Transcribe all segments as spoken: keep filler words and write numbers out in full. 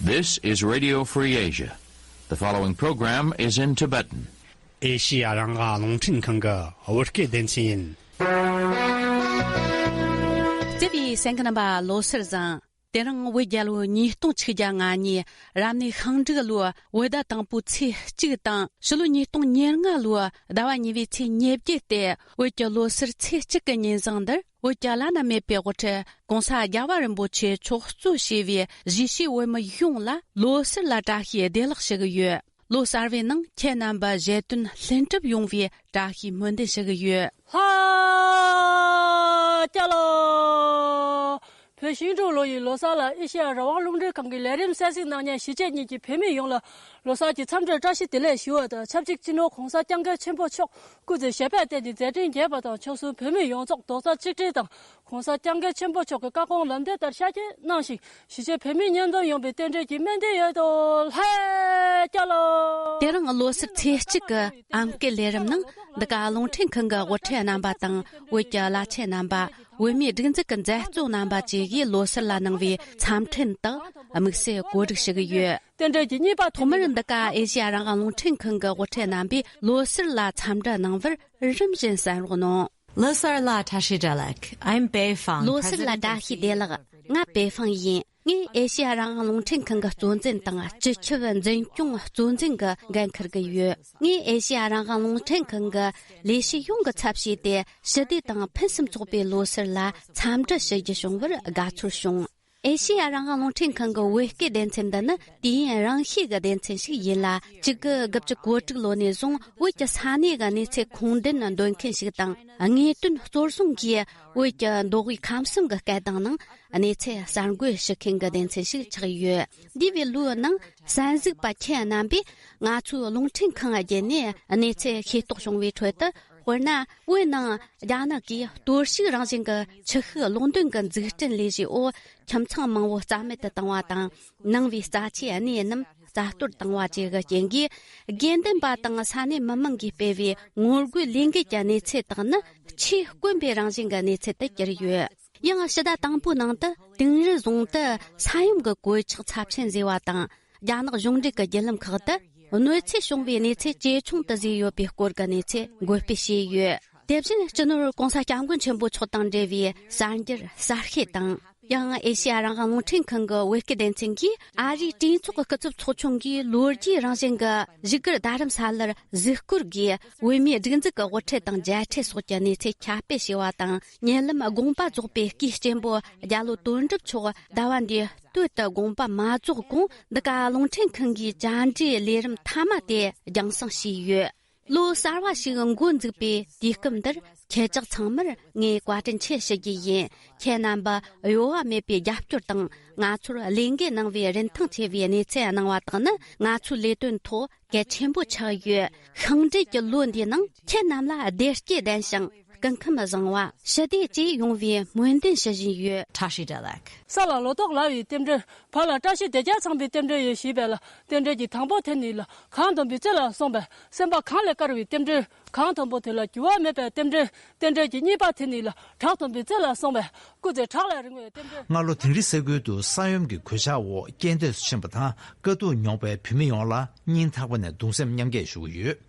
This is Radio Free Asia. The following program is in Tibetan. ཨེ་ཤི་ཡ་རང་དབང་རླུང་འཕྲིན་ཁང་གི་བོད་སྐད་སྡེ་ཚན་ཡིན། བརྩེ་བའི་གསན་མཁན་རྣམ་པ་ལོ་སར་བཟང་། དེ་རིང་བོད་རྒྱལ་ལོ་ཉིས་སྟོང་ཆིག་བརྒྱ་ང་གཉིས་རབ་གནས་ཤིང་འབྲུག་ལོའི་བོད་ཟླ་དང་པོའི་ཚེས་གཅིག་དང་ཕྱི་ལོ་ཉིས་སྟོང་ཉེར་ལྔ་ལོའི་ཟླ་བ་གཉིས་པའི་ཚེས་ཉེར་བརྒྱད་སྟེ། བོད་ཀྱི་ལོ་སར་ཚེས་གཅིག་གི་ཉིན་བཟང་འདིར། བོད་ཀྱི་བླ་ན་མེད་པའི་དབུ་ཁྲིད་༸གོང་ས་༸རྒྱལ་བ་རིན་པོ་ཆེ་མཆོག་གཙོས་བྱས་པའི་གཞིས་བྱེས་བོད་མི་ཡོངས་ལ་ལོ་སར་ལ་བཀྲ་ཤིས་བདེ་ལེགས་ཞུ་གི་ཡོད། ལོ་གསར་བའི་ནང་ཁྱེད་རྣམ་པ་ཞལ་དོན་ལྷུན་གྲུབ་ཡོང་བའི་བཀྲ་ཤིས་སྨོན་འདུན་ཞུ་གི་ཡོད། ལྷ་རྒྱལ་ལོ། བོད་ཤིང་འབྲུག་ལོ་ཡི་ལོ་གསར་ལ་ཨེ་ཤེ་ཡ་རང་དབང་རླུང་འཕྲིན་ཁང་གི་ལས་རིམ་གསན་གཟིགས་གནང་མཁན་གཞིས་བྱེས་གཉིས་ཀྱི་བོད་མི་ཡོངས་ལ་ལོ་གསར་གྱི་འཚམས་འདྲིར་བཀྲ་ཤིས་བདེ་ལེགས་ཞུ་བ་དང་ཆབས་ཅིག་སྤྱི་ནོར་༸གོང་ས་༸སྐྱབས་མགོན་ཆེན་པོ་མཆོག་སྐུ་ཚེ་ཞབས་པད་བརྟན་ཅིང་མཛད་འཕྲིན་རྒྱས་པ་དང་། ཆོལ་གསུམ་བོད་མི་ཡོངས་རྫོགས་རྡོག་རྩ་གཅིག་སྒྲིལ་དང་༸གོང་ས་༸སྐྱབས་མགོན་ཆེན་པོ་མཆོག་གི་བཀའ་དགོངས་ལམ་སྟོན་ལྟར་ཤར་རྒྱས་གནང་ཞིང་། གཞིས་བྱེས་བོད་མི་མཉམ་འཛོམས་ཡོང་བའི་རྟེན་འབྲེལ་གྱི་སྨོན་འདུན་ཡོད་དོ། ལྷ་རྒྱལ་ལོ། དེ་རིང་ལོ་གསར་ཚེས་གཅིག་གི་ཨམ་སྐད་ལས་རིམ་ནང་། འདི་ག་རླུང་འཕྲིན་ཁང་གི་དབུ་ཁྲིད་རྣམ་པ་དང་བོད་ཀྱི་བླ་ཆེན་རྣམ་པ། བོད་མིའི་སྒྲིག་འཛུགས་ཀྱི་མཛད་གཙོ་རྣམ་པ་བཅས་ཀྱིས་ལོ་གསར་ལ་གནང་བའི་འཚམས་འཕྲིན་དག་དམིགས་བསལ་གོ་སྒྲིག་ཞུ་གི་ཡོད། རྟེན་འབྲེལ་གྱི་གཉིས་པ་ཐོག་མར་འདི་ག་ཨེ་ཤེ་ཡ་རང་དབང་རླུང་འཕྲིན་ཁང་གི་དབུ་ཁྲིད་རྣམ་པས་ལོ་གསར་ལ་འཚམས་འདྲི་གནང་བར་རིམ་བཞིན་གསན་རོགས་གནང་། ལོ་གསར་ལ་བཀྲ་ཤིས་བདེ་ལེགས། I'm Bei Fang, ལོ་གསར་ལ་president བཀྲ་ཤིས་བདེ་ལེགས། ང་པེ་ཧྥང་ཡིན། ངས་ཨེ་ཤེ་ཡ་རང་དབང་རླུང་འཕྲིན་ཁང་གི་གཙོ་འཛིན་དང་སྤྱི་ཁྱབ་འཛིན་སྐྱོང་གཙོ་འཛིན་གྱི་འགན་འཁུར་གྱི་ཡོད། ངས་ཨེ་ཤེ་ཡ་རང་དབང་རླུང་འཕྲིན་ཁང་གི་ལས་བྱེད་ཡོངས་ཀྱི་ཚབ་བྱས་ཏེ། ཞི་བདེ་དང་ཕུན་སུམ་ཚོགས་པའི་ལོ་གསར་ལ་འཚམས་འདྲི་ཞུ་རྒྱུ་བྱུང་བར་དགའ་ཚོར་བྱུང་། ཨེ་ཤེ་ཡ་རང་དབང་རླུང་འཕྲིན་ཁང་གི་བོད་སྐད་སྡེ་ཚན་འདི་ནི་དུས་ཡུན་རིང་ཤོས་ཀྱི་སྡེ་ཚན་ཞིག་ཡིན་ལ། གཅིག་དགུ་དགུ་བཅུ་གོ་དྲུག་ལོ་ནས་བཟུང་བོད་ཀྱི་ས་གནས་ཀྱི་གནས་ཚད་ཁུངས་ལྡན་འདོན་མཁན་ཞིག་དང་། དངོས་དོན་གཙོར་བཟུང་གིས་བོད་ཀྱི་མདོ་དབུས་ཁམས་གསུམ་གྱི་སྐད་གདངས་ནང་གནས་ཚད་གསར་འགོད་ཞུ་མཁན་གྱི་སྡེ་ཚན་ཞིག་ཆགས་ཡོད། འདས་པའི་ལོའི་ནང་གསན་གཟིགས་པ་ཁྱེད་རྣམ་པས་ང་ཚོའི་རླུང་འཕྲིན་ཁང་བརྒྱུད་ནས་གནས་ཚད་ཤེས་རྟོགས་བྱུང་བའི་ཁྲོད་དུ། དཔེར་ན། བོད་ནང་རྒྱ་ནག་གིས་གཏོར་བཤིག་རང་བཞིན་གྱི་ཆུ་ཤུགས་གློག་འདོན་གྱི་འཛུགས་སྐྲུན་ལས་གཞིའི་འོག་ཁྱིམ་ཚང་མང་བོ་རྩ་མེད་དུ་བཏང་བ་དང་། ནང་བའི་རྩ་ཆེའི་གནས་རྣམས་རྩ་གཏོར་བཏང་བ་བཅས་ཀྱི་རྐྱེན་གྱིས། དགེ་འདུན་པ་དང་ས་གནས་མི་མང་གིས་སྤེལ་བའི་ངོ་རྒོལ་ལས་འགུལ་གྱི་གནས་ཚད་དག་ནི་ཆེས་དཀོན་པའི་རང་བཞིན་གྱི་གནས་ཚད་དུ་གྱུར་ཡོད། ཡང་ཕྱི་ཟླ་དང་པོའི་ནང་དུ་དིང་རི་རྫོང་དུ་ས་ཡོམ་གྱི་གོད་ཆག་ཚབས་ཆེན་བཟོས་པ་དང་། རྒྱ་ནག་གཞུང་འབྲེལ་གྱི་བརྒྱུད་ལམ་ཁག་ཏུ་གནོད་འཚེ་བྱུང་བའི་གནས་ཚད་ཇེ་ཆུང་དུ་བཟོས་ཡོད་པའི་སྐོར་གྱི་གནས་ཚུལ་འགོད་སྤེལ་བྱས་ཡོད། དེ་བཞིན་སྤྱི་ནོར་༸གོང་ས་༸སྐྱབས་མགོན་ཆེན་པོ་མཆོག་དང་འབྲེལ་བའི་གསར་འགྱུར་གསར་ཤོས་དང་། ཡང་ཨེ་ཤེ་ཡ་རང་དབང་རླུང་འཕྲིན་ཁང་གི་བོད་སྐད་སྡེ་ཚན་གྱིས། ཨ་རིའི་གྲོས་ཚོགས་ཀྱི་སྐུ་ཚབ་ཚོགས་ཆུང་གིས་ལོ་རྒྱུས་རང་བཞིན་གྱི་བཞུགས་སྒར་རྡ་རམ་ས་ལར་གཟིགས་སྐོར་གྱིས། བོད་མིའི་སྒྲིག་འཛུགས་ཀྱི་དབུ་ཁྲིད་དང་མཇལ་འཕྲད་སོགས་ཀྱི་གནས་ཚུལ་ཁྱབ་སྤེལ་བྱས་པ་དང་། ཉེ་ལམ་དགོངས་པ་རྫོགས་པའི་སྐུའི་གཅེན་པོ་རྒྱ་ལོ་དོན་གྲུབ་མཆོག་ཟླ་བ་འདིའི་སྟོད་དུ་དགོངས་པ་མ་རྫོགས་གོང་། འདི་ག་རླུང་འཕྲིན་ཁང་གིས་བཅར་འདྲིའི་ལས་རིམ་མཐའ་མ་དེ་རྒྱང་སྲིང་བྱས་ཡོད། ལོ་གསར་བ་ཞིག་འགོ་འཛུགས་པའི་དུས་སྐབས་འདིར། ཁྱེད་ཅག་ཚང་མར་ངས་བཀའ་དྲིན་ཆེ་ཞུ་རྒྱུ་ཡིན། ཁྱེད་རྣམ་པ་གཡོ་བ་མེད་པའི་རྒྱབ་སྐྱོར་དང་། ང་ཚོར་ལས་འགན་གནང་བའི་རིན་ཐང་ཆེ་བའི་གནས་ཚུལ་གནང་བ་དག་ནི། ང་ཚོའི་ལས་དོན་ཐོག་གལ་ཆེན་པོ་ཆགས་ཡོད། ཤིང་འབྲས་ཀྱི་ལོ་འདིའི་ནང་ཁྱེད་རྣམས་ལ་བདེ་སྐྱིད་ལྡན་ཞིང་། སྐུ་ཁམས་བཟང་བ། ཞི་བདེ་བཅས་ཡོང་བའི་སྨོན་འདུན་ཞུ་བཞིན་ཡོད། བཀྲ་ཤིས་བདེ་ལེགས། ས་ལ་ལོ་ཏོག་ལ་བའི་རྟེན་འབྲེལ། བར་ལ་བཀྲ་ཤིས་བདེ་རྒྱལ་ཚང་པའི་རྟེན་འབྲེལ་ཡོད་ཞེས་པས་ལ། རྟེན་འབྲེལ་གྱི་དང་པོ་དེ་ནི་ལ་གང་འདོམ་པའི་རྩེ་ལ་སོང་བས་སེམས་པ་གང་ལས་དཀར་བའི་རྟེན་འབྲེལ། གང་འདོམ་པོ་དེ་ལ་འགྱུར་བ་མེད་པའི་རྟེན་འབྲེལ། རྟེན་འབྲེལ་གྱི་གཉིས་པ་དེ་ནི་ལ་བྲག་འདོམ་པའི་རྩེ་ལ་སོང་བས་སྐུ་ཚེ་བྲག་ལས་རིང་བའི་རྟེན་འབྲེལ། སྔ་ལོ་དིང་རི་ས་ཁུལ་དུ་ས་ཡོམ་གྱི་གོད་ཆག་འོག་རྐྱེན་འདས་སུ་ཕྱིན་པ་དང་དཀའ་སྡུག་མྱོང་པའི་བོད་མི་ཡོངས་ལ་སྙིང་ཐག་པ་ནས་གདུང་སེམས་མཉམ་སྐྱེད་ཞུ་གི་ཡོད།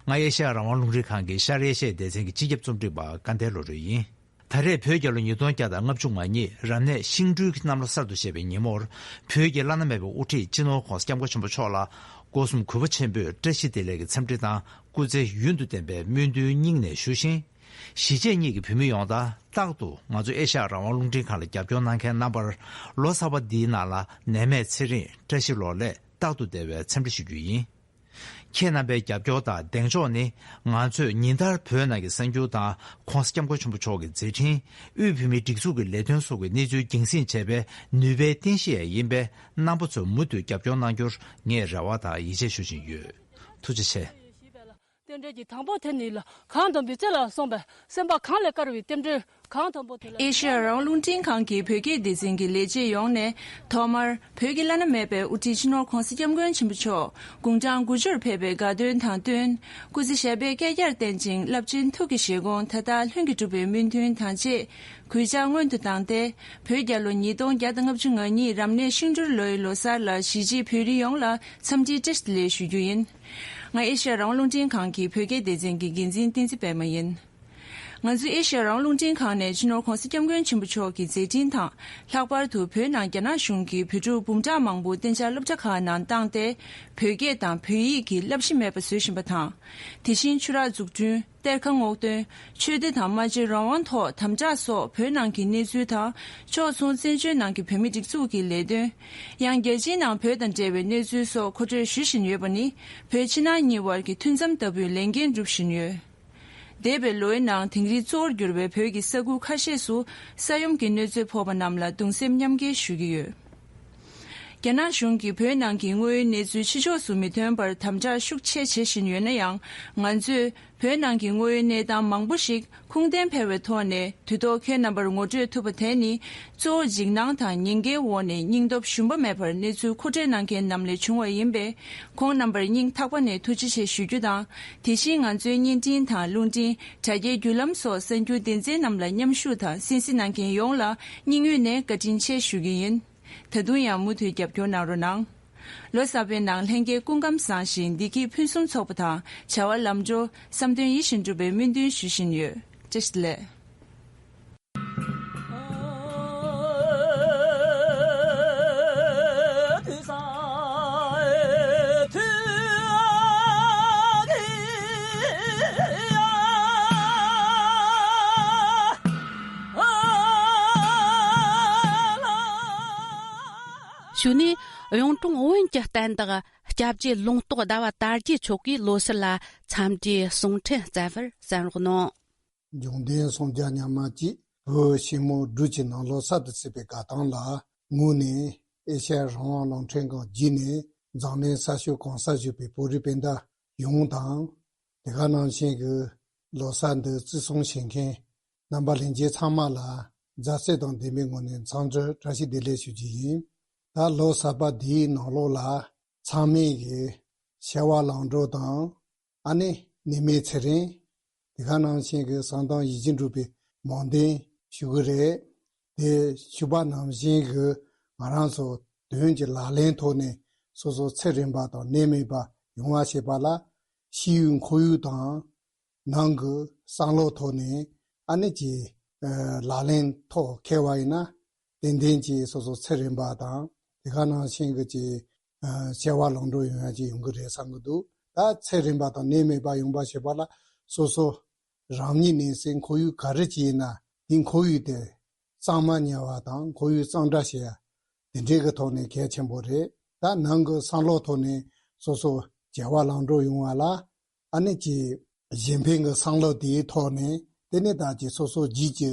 ང་ཨེ་ཤ་ཡ་རང་དབང་རླུང་འཕྲིན་ཁང་གི་ཤར་ཨེ་ཤ་ཡའི་སྡེ་ཚན་གྱི་སྤྱི་ཁྱབ་རྩོམ་སྒྲིག་པ་སྐལ་ལྡན་བློ་གྲོས་ཡིན། ད་རེས་བོད་རྒྱལ་ལོ་ཉིས་སྟོང་བརྒྱ་དང་ལྔ་བཅུ་ང་གཉིས་རབ་གནས་ཤིང་སྦྲུལ་གྱི་གནམ་ལོ་གསར་དུ་བཞད་པའི་ཉིན་མོར། བོད་ཀྱི་བླ་ན་མེད་པའི་དབུ་ཁྲིད་སྤྱི་ནོར་༸གོང་ས་༸སྐྱབས་མགོན་ཆེན་པོ་མཆོག་ལ་སྒོ་གསུམ་གུས་པ་ཆེན་པོས་བཀྲ་ཤིས་བདེ་ལེགས་ཀྱི་འཚམས་འདྲི་དང་སྐུ་ཚེ་ཡུན་དུ་བརྟན་པའི་སྨོན་འདུན་སྙིང་ནས་ཞུ་ཞིང་། གཞིས་བྱེས་གཉིས་ཀྱི་བོད་མི་ཡོངས་ལ་རྟག་ཏུ་ང་ཚོ་ཨེ་ཤ་ཡ་རང་དབང་རླུང་འཕྲིན་ཁང་ལ་རྒྱབ་སྐྱོར་གནང་མཁན་རྣམ་པར་ལོ་གསར་པ་འདིའི་ནང་ལ་ནད་མེད་ཚེ་རིང་བཀྲ་ཤིས་ལོ་ལེགས་རྟག་ཏུ་བདེ་བའི་འཚམས་འདྲི་ཞུ་རྒྱུ་ཡིན། ཁྱེད་རྣམ་པའི་རྒྱབ་སྐྱོར་དང་གདེང་འཇོག་ནི་ང་ཚོས་ཉིན་ལྟར་བོད་ནང་གི་གསར་འགྱུར་དང་༸གོང་ས་༸སྐྱབས་མགོན་ཆེན་པོ་མཆོག་གི་མཛད་འཕྲིན། དབུས་བོད་མིའི་སྒྲིག་འཛུགས་ཀྱི་ལས་དོན་སོགས་ཀྱི་གནས་ཚུལ་རྒྱང་སྲིང་བྱེད་པའི་ནུས་པའི་རྟེན་གཞི་ཡང་ཡིན་པས། རྣམ་པ་ཚོས་མུ་མཐུད་རྒྱབ་སྐྱོར་གནང་རྒྱུར་ངས་རེ་བ་དང་ཡིད་ཆེས་ཞུ་བཞིན་ཡོད། ཐུགས་རྗེ་ཆེ། རྟེན་འབྲེལ་གྱི་དང་པོ་དེ་ནི་ལ་གང་དམ་པའི་རྩེ་ལ་སོང་བས་སེམས་པ་གང་ལས་དཀར་བའི་རྟེན་འབྲེལ་གང་དམ་པོ་དེ་ལ། ཨེ་ཤེ་ཡ་རང་དབང་རླུང་འཕྲིན་ཁང་གི་བོད་སྐད་སྡེ་ཚན་གྱི་ལས་བྱེད་ཡོངས་ནས་ཐོག་མར་བོད་ཀྱི་བླ་ན་མེད་པའི་དབུ་ཁྲིད་སྤྱི་ནོར་༧གོང་ས་༧སྐྱབས་མགོན་ཆེན་པོ་མཆོག་དགུང་གྲངས་དགུ་བཅུར་ཕེབས་པའི་དགའ་སྟོན་དང་བསྟུན། སྐུ་ཚེ་ཞབས་པད་བསྐལ་བརྒྱར་བརྟན་ཅིང་རླབས་ཆེན་ཐུགས་ཀྱི་བཞེད་དགོངས་མཐའ་དག་ལྷུན་གྱིས་གྲུབ་པའི་སྨོན་འདུན་དང་བཅས་གུས་ཕྱག་སྔོན་དུ་བཏང་སྟེ། བོད་རྒྱལ་ལོ་ཉིས་སྟོང་བརྒྱ་དང་ལྔ་བཅུ་ང་གཉིས་རབ་གནས་ཤིང་འབྲུག་ལོའི་ལོ་གསར་ལ་གཞིས་བྱེས་བོད་རིགས་ཡོངས་ལ་འཚམས་འདྲིའི་བཀྲ་ཤིས་བདེ་ལེགས་ཞུ་རྒྱུ་ཡིན། ང་ཨེ་ཤེ་ཡ་རང་དབང་རླུང་འཕྲིན་ཁང་གི་བོད་སྐད་སྡེ་ཚན་གྱི་འགན་འཛིན་བསྟན་འཛིན་པད་མ་ཡིན། ང་ཚོའི་ཨེ་ཤེ་ཡ་རང་དབང་རླུང་འཕྲིན་ཁང་ནས་སྤྱི་ནོར་༧གོང་ས་༧སྐྱབས་མགོན་ཆེན་པོ་མཆོག་གི་མཛད་འཕྲིན་དང་། ལྷག་པར་དུ་བོད་ནང་རྒྱ་ནག་གཞུང་གིས་བོད་ཕྲུག་འབུམ་ཕྲག་མང་པོ་གཏན་འཇགས་སློབ་གྲྭ་ཁག་ནང་བཏང་སྟེ། བོད་སྐད་དང་བོད་ཡིག་གི་བསླབ་གཞི་མེད་པ་བཟོ་བཞིན་པ་དང་། དེ་བཞིན་ཆུ་རགས་འཛུགས་སྐྲུན། གཏེར་ཁ་སྔོག་འདོན། ཆོས་སྡེ་དང་སྨྲ་བརྗོད་རང་དབང་ཐོག་དམ་དྲག་སོགས་བོད་ནང་གི་གནས་ཚུལ་དང་། ཕྱོགས་མཚུངས་བཙན་བྱོལ་ནང་གི་བོད་མི་སྒྲིག་འཛུགས་ཀྱི་ལས་དོན། ཡང་རྒྱལ་སྤྱིའི་ནང་བོད་དང་འབྲེལ་བའི་གནས་ཚུལ་སོགས་མཁོ་སྤྲོད་ཞུ་བཞིན་ཡོད་པ་ནི། བོད་ཕྱི་ནང་གཉིས་དབར་གྱི་མཐུན་མཚམས་ལྟ་བུའི་ལས་འགན་སྒྲུབ་བཞིན་ཡོད། འདས་པའི་ལོའི་ནང་དིང་རི་གཙོ་བོར་གྱུར་བའི་བོད་ཀྱི་ས་ཁུལ་ཁ་ཤས་སུ་ས་ཡོམ་གྱི་གནོད་འཚེ་ཕོག་པ་རྣམས་ལ་གདུང་སེམས་མཉམ་སྐྱེད་ཞུ་གི་ཡོད། རྒྱ་ནག་གཞུང་གིས་བོད་ནང་གི་དངོས་ཡོད་གནས་ཚུལ་ཕྱི་ཕྱོགས་སུ་མི་ཐོན་པར་དམ་དྲག་ཤུགས་ཆེ་བྱེད་བཞིན་ཡོད་ན་ཡང་། ང་ཚོས་བོད་ནང་གི་དངོས་ཡོད་གནས་སྟངས་མང་པོ་ཞིག་ཁུངས་ལྡན་འཕེར་བའི་ཐོག་ནས། དུས་ཐོག་ཁྱེད་རྣམ་པར་ངོ་སྤྲོད་ཐུབ་པ་དེ་ནི། གཙོ་བོ་འཇིགས་སྣང་དང་ཉེན་ཁའི་འོག་ནས་སྙིང་སྟོབས་ཞུམ་པ་མེད་པར་གནས་ཚུལ་མཁོ་སྤྲོད་གནང་མཁན་རྣམས་ལས་བྱུང་བ་ཡིན་པས། ཁོང་རྣམ་པར་སྙིང་ཐག་པ་ནས་ཐུགས་རྗེ་ཆེ་ཞུ་རྒྱུ་དང་། དེ་བཞིན་ང་ཚོའི་བརྙན་འཕྲིན་དང་རླུང་འཕྲིན། དྲ་རྒྱའི་བརྒྱུད་ལམ་སོགས་གསར་འགྱུར་སྡེ་ཚན་རྣམས་ལ་མཉམ་ཞུགས་དང་གསན་གཟིགས་གནང་མཁན་ཡོངས་ལ་སྙིང་དབུས་ནས་བཀའ་དྲིན་ཆེ་ཞུ་གི་ཡིན། ད་དུང་ཡང་མུ་མཐུད་རྒྱབ་སྐྱོར་གནང་རོགས་གནང་། ལོ་གསར་པའི་ནང་ལྷན་རྒྱས་སྐུ་ཁམས་བཟང་ཞིང་བདེ་སྐྱིད་ཕུན་སུམ་ཚོགས་པ་དང་བྱ་བ་ལམ་འགྲོ། བསམ་དོན་ཡིད་བཞིན་འགྲུབ་པའི་སྨོན་འདུན་ཞུ་བཞིན་ཡོད། བཀྲ་ཤིས་བདེ་ལེགས། གཞུག་ནས་གཡུང་དྲུང་བོན་གྱི་བསྟན་བདག་སྐྱབས་རྗེ་ལུང་རྟོགས་ཟླ་བ་དར་རྒྱས་མཆོག་གིས་ལོ་གསར་ལ་འཚམས་འདྲིའི་གསུང་འཕྲིན་སྩལ་བར་གསན་རོགས་གནང་། འབྱུང་ལྡན་སངས་རྒྱས་མཉམ་མེད་ཀྱིས། བོད་ཕྱི་མོ་འབྲུག་གི་ནང་ལོ་གསར་དུ་ཚེས་པའི་དགའ་སྟོན་ལ་ངོས་ནས་ཨེ་ཤ་ཡ་རང་དབང་རླུང་འཕྲིན་ཁང་བརྒྱུད་ནས་འཛམ་གླིང་ས་ཕྱོགས་གང་སར་བཞུགས་པའི་བོད་རིགས་སྤུན་ཟླ་ཡོངས་དང་། དེ་ག་ནང་བཞིན་གྱི་ལོ་གསར་འདི་བརྩི་སྲུང་བྱེད་མཁན་རྣམ་པ་ལྷན་རྒྱས་ཚང་མ་ལ་མཛའ་བརྩེ་དང་ལྡན་པའི་ངོས་ནས་འཚམས་འདྲི་བཀྲ་ཤིས་བདེ་ལེགས་ཞུ་རྒྱུ་ཡིན། ད་ལོ་གསར་པ་འདིའི་ནང་ལོགས་ལ་ཚང་མས་ཀྱི་བྱ་བ་ལམ་འགྲོ་དང་། ཨ་ནི་ནད་མེད་ཚེ་རིང་། དེ་ག་ནང་བཞིན་གྱི་བསམ་དོན་ཡིད་བཞིན་འགྲུབ་པའི་སྨོན་འདུན་ཞུ་གི་རེད། དེ་ཞུ་བ་ནང་བཞིན་གྱི་ང་རང་ཚོ་དོན་གྱི་ལག་ལེན་ཐོག་ནས་སོ་སོ་ཚེ་རིང་པ་དང་ནད་མེད་པ་ཡོང་བ་བྱེད་པ་ལ་ཤེས་ཡོན་ཁོར་ཡུག་དང་ནང་གི་བསམ་བློ་ཐོག་ནས་ཨ་ནི་ཀྱི་ལག་ལེན་ཐོག་འཁེལ་བ་ཡིན་ན། ཏན་ཏན་གྱིས་སོ་སོ་ཚེ་རིང་པ་དང་། དེ་ག་ནང་བཞིན་གྱི་ཀྱི་བྱ་བ་ལམ་འགྲོ་ཡོང་ཡ་ཅིག་ཡོང་གི་རེད་བསམ་གྱི་འདུག་ད་ཚེ་རིང་པ་དང་ནད་མེད་པ་ཡོང་བ་བྱེད་པ་ལ་སོ་སོ་རང་ཉིད་ནས་སེམས་ཁོར་ཡུག་ག་རེ་ཅིག་ཡིན་ན། དེ་ཁོར་ཡུག་དེ་གཙང་མ་ཉར་བ་དང་ཁོར་ཡུག་གཙང་སྦྲ་བྱེད་ཡ་དེ་འདྲའི་གི་ཐོག་ནས་གལ་ཆེན་པོ་རེད། ད་ནང་གི་བསམ་བློ་ཐོག་ནས་སོ་སོ་བྱ་བ་ལམ་འགྲོ་ཡོང་བ་ལ་ཨ་ནི་ཀྱི་གཞན་ཕན་གྱི་བསམ་བློ་དེའི་ཐོག་ནས། དེ་ནས་ད་ཀྱི་སོ་སོ་རྒྱུད་ཀྱི་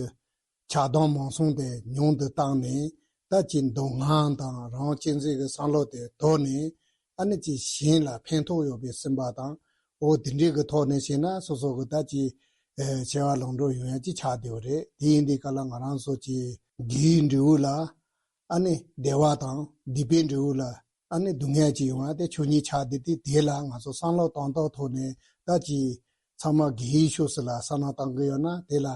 ཆགས་སྡང་མང་གསུམ་དེ་ཉུང་དུ་བཏང་ནས། ད་ཀྱི་འདོད་རྔམ་དང་རང་གཅེས་འཛིན་གྱི་བསམ་བློ་དེ་དོར་ནས། ཨ་ནི་ཀྱི་གཞན་ལ་ཕན་ཐོགས་ཡོད་པའི་སེམས་པ་དང་། འོ་དེ་འདྲའི་གི་ཐོག་ནས་བྱས་ན་སོ་སོ་གི་ད་ཀྱི་ཨེ་བྱ་བ་ལམ་འགྲོ་ཡོང་ཡ་ཅིག་ཆགས་བསྡད་པ་རེད། དེ་ཡིན་དུས་ག་ལ་ང་རང་ཚོ་ཀྱི་དགེ་བའི་འབྲས་བུ་ལ། ཨ་ནི་བདེ་བ་དང་སྡིག་པའི་འབྲས་བུ་ལ་ཨ་ནི་སྡུག་བསྔལ་ཅིག་ཡོང་བ་དེ་ཆོས་ཉིད་ཆགས་བསྡད་དེ། དེ་ལ་ང་ཚོ་བསམ་བློ་གཏོང་སྟངས་ཐོག་ནས་ད་ཀྱི་ཚང་མ་དགེ་བའི་ཕྱོགས་སུ་ལ་བསམ་བློ་གཏོང་གི་ཡོད་ན་དེ་ལ་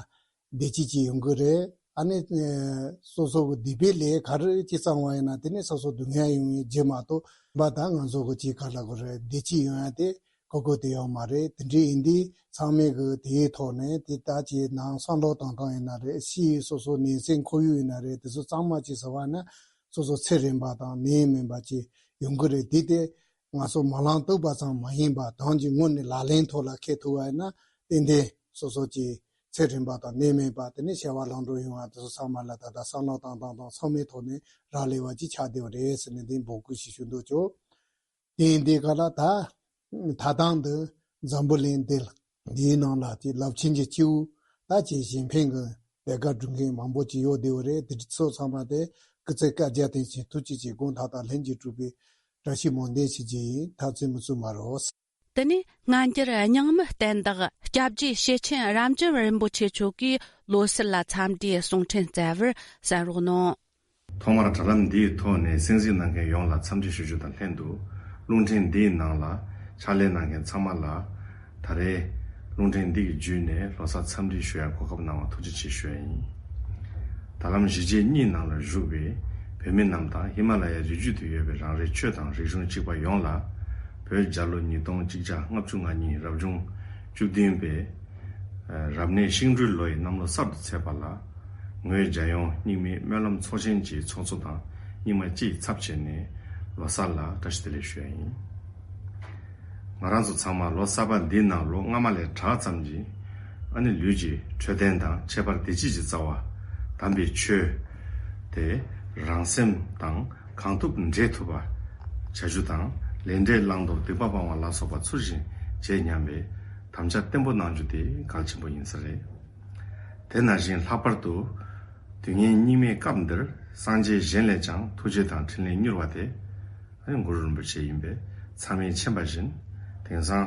བདེ་སྐྱིད་ཅིག་ཡོང་གི་རེད། ཨ་ནི་ཨེ་སོ་སོ་གི་སྡིག་པའི་ལས་ག་རེ་ཅིག་བསགས་པ་ཡིན་ན་དེ་ནི་སོ་སོ་སྡུག་བསྔལ་ཡོང་བའི་རྒྱུ་མ་གཏོགས། པ་ད་ང་ཚོ་གི་ཅིག་ག་ལ་གི་རེད། བདེ་སྐྱིད་ཡོང་ཡ་དེ་གོ་གོ་དེ་ཡོད་མ་རེད། དེ་འདྲ་ཡིན་དུས་ཚང་མས་གི་དེའི་ཐོག་ནས་དེ་ལྟ་ཅིག་ནང་བསམ་བློ་གཏོང་སྟངས་ཡིན་ན་རེད། ཕྱིའི་སོ་སོ་ནང་སེམས་ཁོར་ཡུག་ཡིན་ན་རེད། དེ་ཚོ་གཙང་མ་ཅིག་བཟོ་བ་ན་སོ་སོ་ཚེ་རིང་པ་དང་ནད་མེད་པ་ཅིག་ཡོང་གི་རེད། དེ་དེ་ང་ཚོ་སྨོན་ལམ་བཏབ་པ་ཙམ་མ་ཡིན་པ་དོན་གྱི་དངོས་ནས་ལག་ལེན་ཐོག་ལ་འཁྱེར་ཐུབ་པ་ཡིན་ན་ཏན་ཏན་སོ་སོ་ཅིག་ཚེ་རིང་པ་དང་ནད་མེད་པ། དེ་ནས་བྱ་བ་ལམ་འགྲོ་ཡོང་བ་དེ་ཚོ་ཚང་མ་ལ་ད་ལྟ་བསམ་བློ་གཏོང་སྟངས་དང་ཚང་མའི་ཐོག་ནས་རག་ལས་པ་ཅིག་ཆགས་བསྡད་པ་རེད་ཟེར་ནས་འདི་འབོད་སྐུལ་ཞིག་ཞུ་འདོད་ཀྱོ། དེ་ཡིན་དུས་ག་ལ་ད་ད་ཐེངས་འདི་འཛམ་བུ་གླིང་འདི་འདིའི་ནང་ལ་དེ་རླབས་ཆེན་གྱི་སྐྱེས་བུ་ད་ཅིག་གཞན་ཕན་གྱི་ལས་ཀ་སྒྲུབ་མཁན་མང་པོ་ཅིག་ཡོད་བསྡད་པ་རེད། དེ་ཚོ་ཚང་མ་དེ་སྐུ་ཚེ་བསྐལ་བརྒྱར་བརྟན་ཅིང་ཐུགས་རྗེ་ཆེ་དགོངས་དག་དང་ལྷན་ཅིག་གྲུབ་པའི་བཀྲ་ཤིས་སྨོན་འདུན་ཞུ་རྒྱུ་ཡིན། ད་ཚོད་མི་ཚོད་མ་རོགས། དེ་ནས་སྔ་འགྱུར་རྙིང་མའི་བསྟན་བདག་སྐྱབས་རྗེ་ཤེར་ཕྱིན་རབ་འབྱམས་རིན་པོ་ཆེ་མཆོག་གིས་ལོ་སར་ལ་འཚམས་འདྲིའི་གསུང་འཕྲིན་བསྩལ་བར་གསན་རོགས་གནང་། ཐོག་མར་དྲ་ལམ་འདིའི་ཐོག་ནས་གསན་གཟིགས་གནང་མཁན་ཡོངས་ལ་འཚམས་འདྲི་ཞུ་རྒྱུ་དང་ལྷན་དུ། རླུང་འཕྲིན་འདིའི་ནང་ལ་ཕྱག་ལས་གནང་མཁན་ཚང་མ་ལ། ད་རེས་རླུང་འཕྲིན་འདི་གི་བརྒྱུད་ནས་ལོ་གསར་འཚམས་འདྲི་ཞུ་ཡ་གོ་སྐབས་གནང་བར་ཐུགས་རྗེ་ཆེ་ཞུ་ཡ་ཡིན། དྲ་ལམ་གཞིས་བྱེས་གཉིས་ནང་ལ་བཞུགས་པའི་བོད་མི་རྣམས་དང་ཧི་མ་ལ་ཡའི་རི་རྒྱུད་དུ་ཡོད་པའི་རང་རེའི་ཆོས་དང་རིག་གཞུང་གཅིག་པ་ཡོངས་ལ། བོད་རྒྱལ་ལོ་ཉིས་སྟོང་གཅིག་བརྒྱ་ལྔ་བཅུ་ང་གཉིས་རབ་བྱུང་བཅུ་བདུན་པའི་རབ་གནས་ཤིང་སྦྲུལ་ལོ་ཡི་གནམ་ལོ་གསར་དུ་ཚེས་པ་ལ། ངོས་རྒྱལ་ཡོངས་རྙིང་མའི་སྨོན་ལམ་ཚོགས་ཆེན་གྱི་ཚོགས་གཙོ་དང་རྙིང་མ་སྤྱི་ཡི་ཚབ་བྱས་ནས་ལོ་གསར་ལ་བཀྲ་ཤིས་བདེ་ལེགས་ཞུ་ཡ་ཡིན། ང་རང་ཚོ་ཚང་མ་ལོ་གསར་པ་འདིའི་ནང་ལོ་སྔ་མ་ལས་དྲག་ཙམ་གྱིས་ཨ་ནི་ལུས་ཀྱི་འཕྲོད་བསྟེན་དང་ཁྱད་པར་བདེ་སྐྱིད་ཀྱི་རྩ་བ་དམ་པའི་ཆོས་དེ་རང་སེམས་དང་གང་ཐུབ་འདྲེས་ཐུབ་པ་བྱ་རྒྱུ་དང་། ལས་འབྲས་བླང་དོར་སྡིག་པ་སྤང་བ་ལ་སོགས་པ་ཚུལ་བཞིན་བྱེད་སྙམ་པའི་དམ་བཅའ་བརྟན་པོ་གནང་རྒྱུ་དེ་གལ་ཆེན་པོ་ཡིན་ས་རེད། དེ་ནང་བཞིན་ལྷག་པར་དུ་དུས་ངན་སྙིགས་མའི་སྐབས་འདིར་སངས་རྒྱས་གཞན་ལས་ཀྱང་ཐུགས་རྗེ་དང་འཕྲིན་ལས་མྱུར་བ་དེ་ཨ་ནི་གུ་རུ་རིན་པོ་ཆེ་ཡིན་པས་མཚམས་མེད་མཁྱེན་པ་བཞིན། དེང་སང་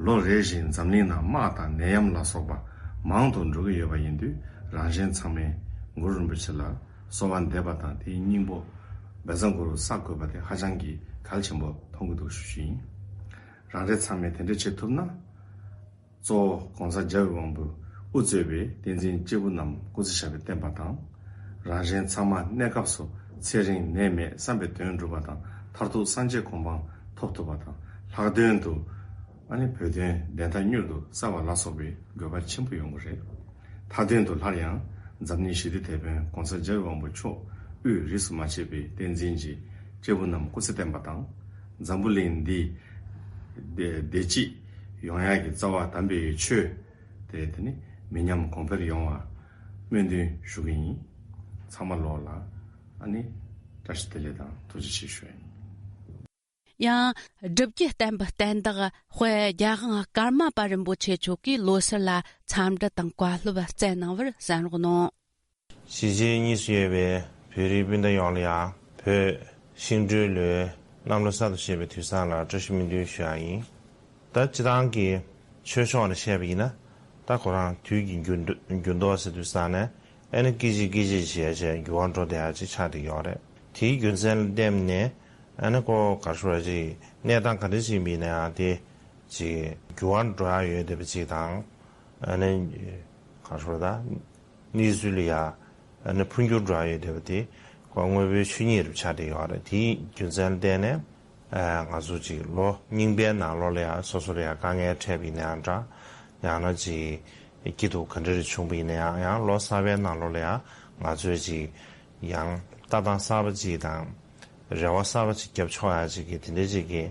ལོ་རེ་བཞིན་འཛམ་གླིང་ནང་དམག་དང་ནད་ཡམས་ལ་སོགས་པ་མང་དུ་འགྲོ་གི་ཡོད་པ་ཡིན་དུས། རང་གཞན་ཚང་མས་གུ་རུ་རིན་པོ་ཆེ་ལ་གསོལ་བ་འདེབས་པ་དང་དེའི་སྙིང་པོ་བཛྲ་གུ་རུ་བསགས་དགོས་པ་དེ་ཧ་ཅང་གི་གལ་ཆེན་པོ་མཐོང་གི་འདུག་ཞུ་རྒྱུ་ཡིན། རང་རེ་ཚང་མས་དེ་འདྲ་བྱེད་ཐུབ་ན། གཙོ་བོ་གོང་ས་རྒྱལ་བའི་དབང་པོས་དབུ་གཙོས་པའི་བསྟན་འཛིན་སྐྱེས་བུ་རྣམས་སྐུ་ཚེ་ཞབས་པད་བརྟན་པ་དང་། རང་གཞན་ཚང་མ་གནས་སྐབས་སུ་ཚེ་རིང་ནད་མེད་བསམ་པའི་དོན་འགྲུབ་པ་དང་། མཐར་ཐུག་སངས་རྒྱས་གོ་འཕང་ཐོབ་ཐུབ་པ་དང་། ལྷག་དོན་དུ་ཨ་ནི་བོད་དོན་བདེན་མཐའ་མྱུར་དུ་གསལ་བ་ལ་སོགས་པའི་དགོས་པ་ཆེན་པོ་ཡོང་གི་རེད། མཐའ་དོན་དུ་སླར་ཡང་འཛམ་གླིང་ཞི་བདེའི་དེད་དཔོན་གོང་ས་རྒྱལ་བའི་དབང་པོ་མཆོག་དབུས་རིས་སུ་མ་ཆད་པའི་བསྟན་འཛིན་གྱི་སྐྱེས་བུ་རྣམས་སྐུ་ཚེ་བརྟན་པ་དང་། འཛམ་བུ་གླིང་འདི་བདེ་བདེ་སྐྱིད་ཡོང་ཡག་གི་རྩ་བ་དམ་པའི་ཆོས་དེ་དེ་ནི་མི་ཉམས་གོང་འཕེལ་ཡོང་བ་སྨོན་འདུན་ཞུ་གི་ཡིན། ཚང་མ་ལོག་ལ་ཨ་ནི་བཀྲ་ཤིས་བདེ་ལེགས་དང་ཐུགས་རྗེ་ཆེ་ཞུ་ཡ་ཡིན། ཡང་སྒྲུབ་བརྒྱུད་བསྟན་པའི་བསྟན་བདག་དཔལ་རྒྱལ་དབང་ཀརྨ་པ་རིན་པོ་ཆེ་མཆོག་གིས་ལོ་གསར་ལ་འཚམས་འདྲི་དང་བཀའ་སློབ་སྩལ་གནང་བར་གསན་རོགས་གནང་། གཞིས་བྱེས་གཉིས་སུ་ཡོད་པའི་བོད་རིགས་སྤུན་ཟླ་ཡོངས་ལ་ཡང་བོད་ཤིང་སྦྲུལ་ལོའི་གནམ་ལོ་གསར་དུ་བཞད་པའི་དུས་བཟང་ལ་བཀྲ་ཤིས་སྨོན་འདུན་ཞུ་ཡ་ཡིན། ད་སྤྱི་བཏང་གི་ཆོས་ཕྱོགས་ནས་བཤད་པ་ཡིན་ན། ད་ཁོ་རང་དུས་ཀྱི་འགྱུར་འགྱུར་ལྡོག་ཟེར་དུས་ཙང་ནས་ཨ་ནི་སྐད་ཅིག་སྐད་ཅིག་བྱས་བྱས་འགྱུར་བ་འགྲོ་བསྡད་ཡ་ཅིག་ཆགས་བསྡད་ཡོད་རེད། དེའི་རྒྱུ་མཚན་ལ་བརྟེན་ནས་ཨ་ནི་ཁོ་ག་རེ་ཞུ་དགོས་རེད། ཅིག་གནས་སྟངས་ག་འདྲ་ཞིག་ཡིན་པ་ཡིན་ན་ཡང་དེ་ཅིག་འགྱུར་བ་འགྲོ་ཡ་ཡོད་བསྡད་པ་ཅིག་དང་། ཨ་ནི་ག་རེ་ཞུ་དགོས་རེད། ད་གནས་ཚུལ་ལ་ཡ་ཨ་ནི་འཕོ་འགྱུར་འགྲོ་ཡ་ཡོད་བསྡད་པ་དེ་ཁོ་དངོས་པོའི་ཆོས་ཉིད་རུ་ཆགས་བསྡད་ཡོད་རེད། དེའི་རྒྱུ་མཚན་ལ་བརྟེན་ནས། ཨ། ང་ཚོ་ཅིག་ལོ་རྙིང་པའི་ནང་ལོགས་ལ་ཡང་སོ་སོ་ལ་ཡང་དཀའ་ངལ་འཕྲད་པ་ཡིན་ན་ཡང་འདྲ། ཡང་ན་ཅིག་སྐྱིད་སྡུག་ག་འདྲ་རེ་བྱུང་བ་ཡིན་ན་ཡང་། ཡང་ལོ་གསར་པའི་ནང་ལོགས་ལ་ཡང་ང་ཚོས་ཅིག་ཡང་ལྟ་སྟངས་གསར་པ་ཅིག་དང་། རེ་བ་གསར་པ་ཅིག་བརྒྱབ་ཆོག་ཡ་ཅིག་གི་དེ་འདྲའི་ཅིག་གི་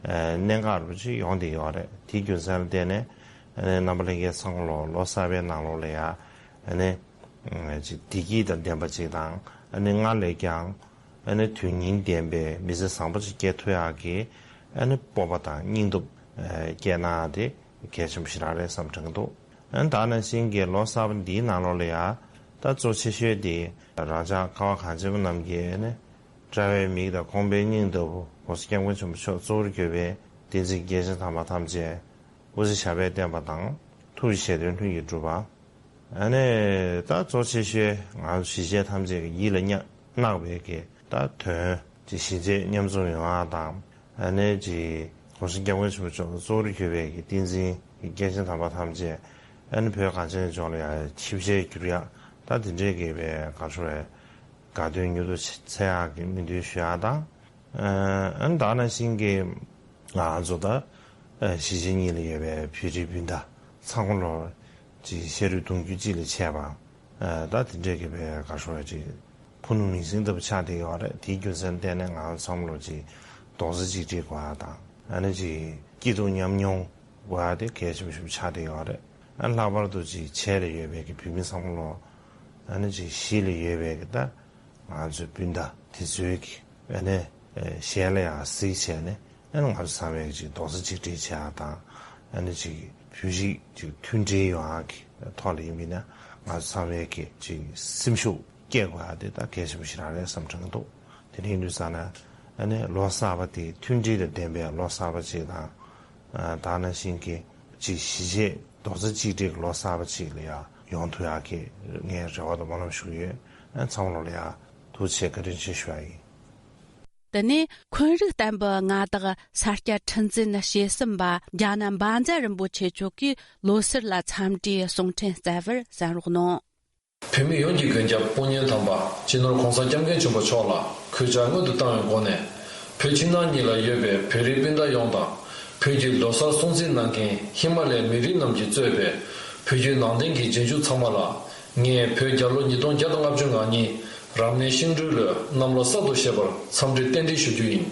ཨ། གནད་འགག་རུ་ཅིག་ཡོང་བསྡད་ཡོད་རེད། དེའི་རྒྱུ་མཚན་ལ་བརྟེན་ནས་ཨ་ནི་རྣམ་པ་ལྷན་རྒྱས་ཚང་མ་ལོ་ལོ་གསར་པའི་ནང་ལོགས་ལ་ཡང་ཨ་ནི་ཅིག་བདེ་སྐྱིད་དང་ལྡན་པ་ཅིག་དང་། ཨ་ནི་སྔར་ལས་ཀྱང་ཨ་ནི་དོན་སྙིང་ལྡན་པའི་མི་ཚེ་བཟང་པོ་ཅིག་སྐྱེལ་ཐུབ་ཡག་གི་ཨ་ནི་སྤོབས་པ་དང་སྙིང་སྟོབས་སྐྱེད་གནང་ཡག་དེ་གལ་ཆེན་པོ་ཞེ་དྲག་རེད་བསམ་དྲན་གྱི་འདུག་ཨ་ནི་ད་ནང་བཞིན་གྱི་ལོ་གསར་པ་འདིའི་ནང་ལོགས་ལ་ཡང་ད་གཙོ་ཆེ་ཤོས་དེ་རང་ཅག་ཁ་བ་གངས་ཅན་པ་རྣམས་ཀྱི་ཨ་ནི་དཔྲལ་བའི་མིག་དང་ཁོང་པའི་སྙིང་ལྟ་བུ་གོང་ས་སྐྱབས་མགོན་ཆེན་པོ་མཆོག་གཙོ་བོར་གྱུར་པའི་བསྟན་འཛིན་སྐྱེས་ཆེན་དམ་པ་ཐམས་ཅད་སྐུ་ཚེ་ཞབས་པད་བརྟན་པ་དང་། ཐུགས་ཀྱི་བཞེད་དོན་ལྷུན་གྱིས་གྲུབ་པ། ཨ་ནི་ད་གཙོ་ཆེ་ཤོས་ང་ཚོ་གཞིས་བྱེས་ཐམས་ཅད་ཀྱི་ཡིད་ལ་བརྣག་པའི་གི་ད་དོན་ཅིག་གཞིས་བྱེས་མཉམ་འཛོམས་ཡོང་བ་དང་། ཨ་ནི་ཅིག་གོང་ས་སྐྱབས་མགོན་ཆེན་པོ་མཆོག་གཙོ་བོར་གྱུར་པའི་གི་བསྟན་འཛིན་གྱི་སྐྱེས་ཆེན་དམ་པ་ཐམས་ཅད་ཨ་ནི་བོད་གངས་ཅན་ལྗོངས་ལ་ཡང་ཆིབས་ཞལ་བསྒྱུར་ཡག་ད་དེ་འདྲའི་གི་བའི་ག་རེ་ཞུ་དགོས་རེད། དགའ་སྟོན་མྱུར་དུ་ཚེས་ཡག་གི་སྨོན་འདུན་ཞུ་ཡག་དང་། ཨ་ནི་ད་ནང་བཞིན་གྱི་ང་ཚོ་ད་གཞིས་བྱེས་གཉིས་ལ་ཡོད་པའི་བོད་རིགས་སྤུན་ཟླ་ཚང་མ་ལོ་ཅིག་ཤ་རུས་གདུང་རྒྱུད་གཅིག་ལ་ཆད་པ། ད་དེ་འདྲའི་གི་བའི་ག་རེ་ཞུ་དགོས་རེད། ཅིག་ཕུ་ནུ་མིང་སྲིང་ལྟ་བུ་ཆགས་བསྡད་ཡོད་རེད། དེའི་རྒྱུ་མཚན་བརྟེན་ནས་ང་ཚང་མ་ལོ་ཅིག་རྡོག་རྩ་གཅིག་སྒྲིལ་དགོས་པ་དང་། ཨ་ནི་ཅིག་སྐྱིད་སྡུག་མཉམ་མྱོང་དགོས་པ་དེ་གལ་ཆེན་པོ་ཞིག་ཆགས་བསྡད་ཡོད་རེད། ཨ་ནི་ལྷག་པར་དུ་ཅིག་བྱེས་ལ་ཡོད་པའི་གི་བོད་མི་ཚང་མ་ལོ། ཨ་ནི་ཅིག་གཞིས་ལ་ཡོད་པའི་གི་ད་ང་ཚོའི་སྤུན་ཟླ་དེ་ཚོའི་གི་ཨ་ནི་ཞལ་ལ་ཡང་གཟིགས་བྱས་ནས། ཨ་ནི་ང་ཚོ་ཚང་མས་ཅིག་རྡོག་རྩ་གཅིག་སྒྲིལ་བྱེད་ཡག་དང་། ཨ་ནི་ཅིག་བོད་རིགས་ཅིག་མཐུན་སྒྲིལ་ཡོང་ཡག་གི་ཐོག་ལ་ཡིན་པ་ཡིན་ན། ང་ཚོ་ཚང་མས་གི་ཅིག་སེམས་ཤུགས་སྐྱེད་དགོས་ཡག་དེ་ད་གལ་ཆེན་པོ་ཞིག་རང་རེད་བསམ་དྲན་གྱི་འདུག་དེ་འདྲ་ཡིན་དུས་ཙང་ན། ཨ་ནི་ལོ་གསར་པ་དེ་མཐུན་སྒྲིལ་དང་ལྡན་པའི་ལོ་གསར་པ་ཅིག་དང་། ད་ནང་བཞིན་གྱི་ཅིག་གཞིས་བྱེས་རྡོག་རྩ་གཅིག་སྒྲིལ་གྱི་ལོ་གསར་པ་ཅིག་ལ་ཡང་ཡོང་ཐུབ་ཡག་གི་ངས་རེ་བ་དང་སྨོན་ལམ་ཞུ་གི་ཡོད། ཚང་མ་ལོ་ལ་ཡང་ཐུགས་རྗེ་ཆེ། བཀའ་དྲིན་ཆེ་ཞུ་བ་ཡིན། དེ་ནས་འཁོན་རིགས་བསྟན་པའི་མངའ་བདག་ས་སྐྱ་ཁྲི་འཛིན་བྱེད་གསུམ་པ་རྒྱ་ནག་བཛྲ་རིན་པོ་ཆེ་མཆོག་གིས་ལོ་གསར་ལ་འཚམས་འདྲིའི་གསུང་འཕྲིན་སྩལ་བར་གསན་རོགས་གནང་། བོད་མི་ཡོངས་ཀྱི་མགོན་སྐྱབས་དཔུང་གཉེན་དམ་པ་སྤྱི་ནོར་༸གོང་ས་༸སྐྱབས་མགོན་ཆེན་པོ་མཆོག་ལ་གུས་ཕྱག་སྔོན་དུ་བཏང་བའི་སྒོ་ནས། བོད་ཕྱི་ནང་གཉིས་ལ་ཡོད་པའི་བོད་རིགས་སྤུན་ཟླ་ཡོངས་དང་། བོད་ཀྱི་ལོ་གསར་སྲུང་བརྩི་གནང་མཁན་ཧི་མ་ལའི་མི་རིགས་རྣམས་ཀྱིས་གཙོས་པའི་བོད་བརྒྱུད་ནང་བསྟན་གྱི་རྗེས་འཇུག་ཚང་མ་ལ། ངས་བོད་རྒྱལ་ལོ་ཉིས་སྟོང་བརྒྱ་དང་ལྔ་བཅུ་ང་གཉིས་རབ་གནས་ཤིང་སྦྲུལ་ལོའི་གནམ་ལོ་གསར་དུ་བཞད་པར་འཚམས་འདྲི་རྟེན་འབྲེལ་ཞུ་རྒྱུ་ཡིན།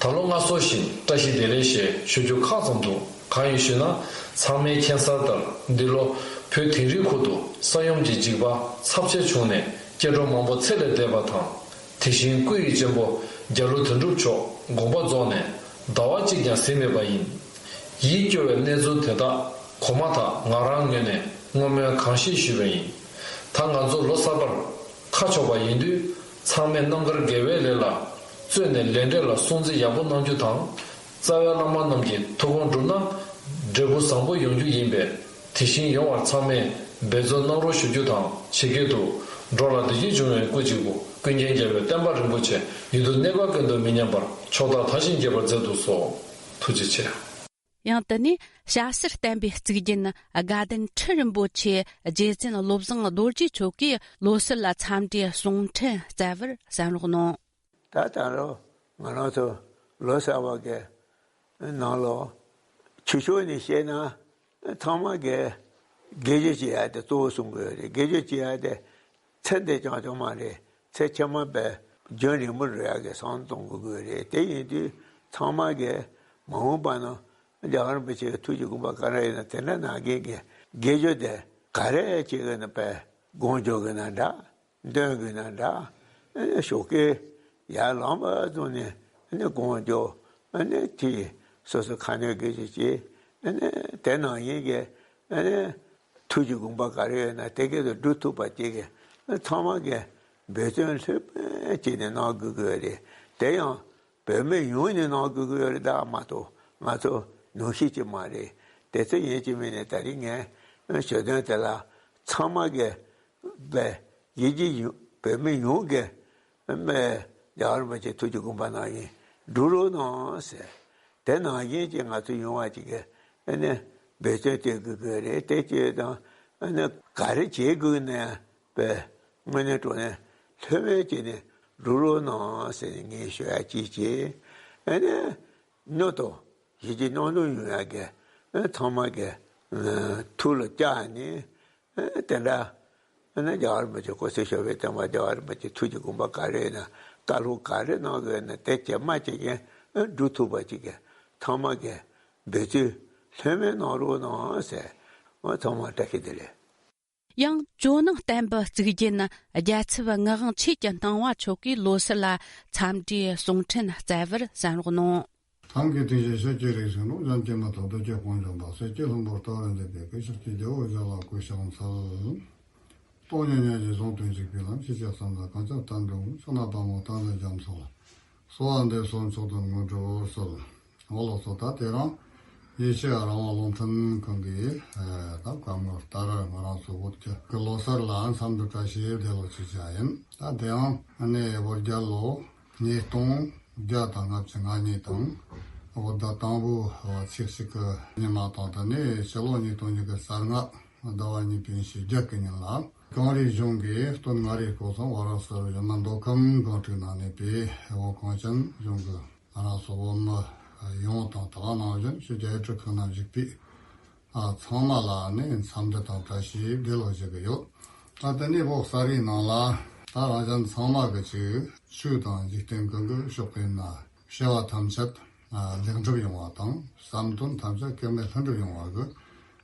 ད་ལོ་སྔ་སོ་བཞིན་བཀྲ་ཤིས་བདེ་ལེགས་ཞེས་ཞུ་རྒྱུ་ཁག་ཙམ་འདུག་གང་ཡིན་ཞུས་ན། ཚང་མས་མཁྱེན་གསལ་ལྟར་འདི་ལོ་བོད་དིང་རིའི་ཁུལ་དུ་ས་ཡོམ་གྱི་འཇིགས་པ་ཚབས་ཆེ་བྱུང་ནས་སྐྱེ་འགྲོ་མང་པོ་ཚེ་ལས་འདས་པ་དང་། དེ་བཞིན་སྐུ་ཡི་གཅེན་པོ་རྒྱ་ལོ་དོན་གྲུབ་མཆོག་དགོངས་པ་རྫོགས་ནས་ཟླ་བ་གཅིག་ཀྱང་ཟིན་མེད་པ་ཡིན། ཡིད་སྐྱོ་བའི་གནས་ཚུལ་དེ་དག་གོ་མ་ཐག་ང་རང་ངོས་ནས་བསྔོ་སྨོན་གང་ཤེས་ཞུས་པ་ཡིན། ད་ང་ཚོ་ལོ་གསར་པར་ཁ་ཕྱོགས་པ་ཡིན་དུས། ཚང་མས་རྣམ་དཀར་དགེ་བའི་ལས་ལ་བརྩོན་ནས་ལས་འབྲས་ལ་སྲུང་བརྩི་ཡག་པོ་གནང་རྒྱུ་དང་། རྩ་བའི་བླ་མ་རྣམས་ཀྱི་ཐུགས་དགོངས་འགྲུབ་ན་འབྲས་བུ་བཟང་པོ་ཡོང་རྒྱུ་ཡིན་པས། དེ་བཞིན་ཡོང་བར་ཚང་མས་འབད་བརྩོན་གནང་རོགས་ཞུ་རྒྱུ་དང་། ཇི་སྐད་དུ། འགྲོ་ལ་བདེ་སྐྱིད་འབྱུང་བའི་སྐུ་གཅིག་པུ། ཀུན་མཁྱེན་རྒྱལ་བའི་བསྟན་པ་རིན་པོ་ཆེ། ཡུན་དུ་གནས་པ་ཀུན་ཏུ་མི་ཉམས་པར། ཕྱོགས་མཐར་དར་ཞིང་རྒྱས་པར་མཛད་དུ་གསོལ། ཐུགས་རྗེ་ཆེ། ཡང་དེ་ནས་སྐྱ་སེར་བསྟན་པའི་གཙུག་རྒྱན་དགའ་ལྡན་ཁྲི་རིན་པོ་ཆེ་རྗེ་བཙུན་བློ་བཟང་རྡོ་རྗེ་མཆོག་གིས་ལོ་གསར་ལ་འཚམས་འདྲིའི་གསུང་འཕྲིན་སྩལ་བར་གསན་རོགས་གནང་། ད་ད་ལོ་ང་རང་ཚོ་ལོ་གསར་པ་གི་ནང་ལོ་ཆོས་ཕྱོགས་ནས་བཤད་ན་ཚང་མ་གི་དགེ་སྦྱོར་བྱེད་ཡ་དེ་གཙོ་བོ་གསུང་གི་ཡོད་རེད། དགེ་སྦྱོར་བྱེད་ཡ་དེ་ཚེ་འདི་རྐྱང་རྐྱང་མ་རེད། ཚེ་ཕྱི་མ་བས་རྒྱུན་རིང་པོ་འགྲོ་ཡག་གི་བསམ་བློ་གཏོང་དགོས་ཀྱི་རེད། དེ་ཡིན་དུས་ཚང་མ་གིས་མ་འོངས་པ་ན་རྒྱལ་བ་རིན་པོ་ཆེ་གི་ཐུགས་ཀྱི་དགོངས་པ་ག་རེ་ཡིན་ན་དེ་འདྲ་གནང་མཁན་གྱི་དགེ་སྦྱོར་དེ་ག་རེ་བྱེད་དགོས་ན་བས་སྒོམ་སྦྱོར་དགོས་ན་འདྲ། འདོན་དགོས་ན་འདྲ། ཨེ་ནས་ཞོགས་ཀས་ཡར་ལངས་པ་བཟུང་ནས་ཨེ་ནས་སྒོམ་སྦྱོར། ཨེ་ནས་དེ་སོ་སོ་ཁ་ནས་དགེ་སྦྱོར་བྱེད། ཨེ་ནས་དེ་ནང་བཞིན་གྱི་ཨེ་ནས་ཐུགས་ཀྱི་དགོངས་པ་ག་རེ་ཡོད་ན་དེ་སྐད་དུ་སྒྲུབ་ཐུབ་པ་ཅིག་གི་ཚང་མ་གིས་འབད་བརྩོན་ལྷོད་མེད་བྱས་ནས་གནང་དགོས་ཀྱི་ཡོད་རེད། དེ་ཡང་བོད་མི་ཡོངས་ནས་གནང་དགོས་ཀྱི་ཡོད་རེད། ད་མ་གཏོགས་ང་ཚོ་ནང་བཞིན་གྱི་མ་རེད། དེ་ཚོ་ཡིན་གྱི་མིན་ནས་ད་རིང་ངས་ཞུ་དོན་དེ་ལ་ཚང་མ་གིས་བས་ཡིད་ཀྱི་ཡོ་བོད་མི་ཡོངས་ཀྱིས་རྒྱལ་བ་རིན་པོ་ཆེའི་ཐུགས་ཀྱི་དགོངས་པ་ནང་བཞིན་སྒྲུབ་རོགས་གནང་ཟེར། དེ་ནང་བཞིན་གྱི་ང་ཚོ་ཡོང་བ་ཅིག་གིས་ཨ་ནི་འབད་བརྩོན་བྱེད་དགོས་ཀྱི་རེད། དེ་བྱས་ཙང་ཨ་ནི་ག་རེ་བྱེད་དགོས་ན་ཡང་བས་དངོས་གནས་དྲང་གནས་ལྷོད་མེད་བྱས་ནས་སྒྲུབ་རོགས་གནང་ཟེར་ནས་ངས་ཞུ་ཡ་གཅིག་བྱས། ཨ་ནི་སྨྱོ་དང་ཡིད་ཀྱི་སྨྱོ་འདུན་ཡོང་ཡ་གི་ཨ་ཚང་མ་གི་ཨ་ཐུགས་ལ་བཅངས་ནས། ཨ་དེ་འདྲ་ཨ་ནི་རྒྱལ་བ་རིན་པོ་ཆེ་སྐུ་ཚེ་ཞབས་པད་བརྟན་པ། རྒྱལ་བ་རིན་པོ་ཆེའི་ཐུགས་ཀྱི་དགོངས་པ་ག་རེ་ཡིན་ན། བཀའ་སློབ་ག་རེ་གནང་དགོས་ན་དེ་ཇི་མ་ཇི་བཞིན་ཨ་སྒྲུབ་ཐུབ་པ་ཅིག་གི་ཚང་མ་གིས་འབད་བརྩོན་ལྷོད་མེད་གནང་རོགས་གནང་ཟེར། ཨ་ཚང་མ་བཀྲ་ཤིས་བདེ་ལེགས། ཡང་ཇོ་ནང་བསྟན་པའི་གཙུག་རྒྱན་རྒྱལ་ཚབ་ངག་དབང་ཆོས་ཀྱི་སྣང་བ་མཆོག་གིས་ལོ་གསར་ལ་འཚམས་འདྲིའི་གསུང་འཕྲིན་སྩལ་བར་གསན་རོགས་གནང་། ཐང་གི་དེ་བཞིན་ཤེས་ཀྱི་རིགས་སུ་ནོར། གཞན་གྱིས་མི་ཐུབ་བདུད་ཀྱི་དཔུང་འཇོམས་པ། སྲིད་ཀྱི་ལྷུན་པོར་ལྟ་བར་འདོད་པའི་སྐུ། ཕྱོགས་ཀྱི་རྒྱལ་པོ་ཞབས་ལ་གུས་ཕྱག་འཚལ། སྟོང་ཉིད་ཉིད་ཀྱི་གཟུངས་དོན་གཅིག་པའི་ལམ། ཕྱི་ཕྱིར་བསམ་དག་གང་ཆགས་བརྟན་པའི་ངང་། ཕྱི་ནང་དཔལ་མོ་བསྟན་འཛིན་རྒྱ་མཚོ་ལ། གསོལ་བ་འདེབས་སོ་མཆོག་ཐུན་དངོས་གྲུབ་པར་གསོལ། འོ་ལགས་སོ། ད་དེ་རིང་ཡེ་ཤེས་རང་དབང་རླུང་འཕྲིན་ཁང་གིས་ད་བཀའ་མོལ་ལྟར་ང་རང་ཚོ་བོད་ཀྱི་ལོ་གསར་ལ་འཚམས་འདྲི་བཀྲ་ཤིས་བདེ་ལེགས་ཞུ་བྱ་ཡིན། ད་དེ་ཡང་ནི་བོད་རྒྱལ་ལོ་ཉིས་སྟོང་བརྒྱ་དང་ལྔ་བཅུ་ང་གཉིས་དང་། བོད་ཟླ་དང་པོའི་ཚེས་གཅིག་གི་ཉི་མ་དང་། དེ་ནས་ཕྱི་ལོ་ཉིས་སྟོང་ཉི་ཤུ་རྩ་ལྔ་ཟླ་བ་གཉིས་པའི་ཚེས་བརྒྱད་ཀྱི་ཉིན་ལ་གངས་རིའི་གཞུང་གི་སྟོད་མངའ་རིས་སྐོར་གསུམ་ཝཱ་ར་ཎ་སིར་བཞུགས་མི་མདོ་ཁམས་སྒང་དྲུག་ན་གནས་པའི་བོད་གངས་ཅན་ལྗོངས་ཀྱི་ང་རང་ཚོ་བོད་མི་ཡོངས་དང་། དེ་ག་ནང་བཞིན་ཕྱི་རྒྱལ་ཡུལ་གྲུ་ཁག་ན་བཞུགས་པའི་ཨ་ཚང་མ་ལ་ནི་འཚམས་འདྲི་དང་བཀྲ་ཤིས་བདེ་ལེགས་ཞུ་གི་ཡོད། ད་དེ་ནས་བོད་གསར་བའི་ནང་ལ་ད་རང་གཞན་ཚང་མ་གི་ཅིག་ཆོས་དང་འཇིག་རྟེན་ཀུན་གྱི་ཕྱོགས་པའི་ན་བྱ་བ་ཐམས་ཅད་ཨ་ལེགས་འགྲུབ་ཡོང་བ་དང་། བསམ་དོན་ཐམས་ཅད་གེགས་མེད་ལྷུན་གྲུབ་ཡོང་བ་གི་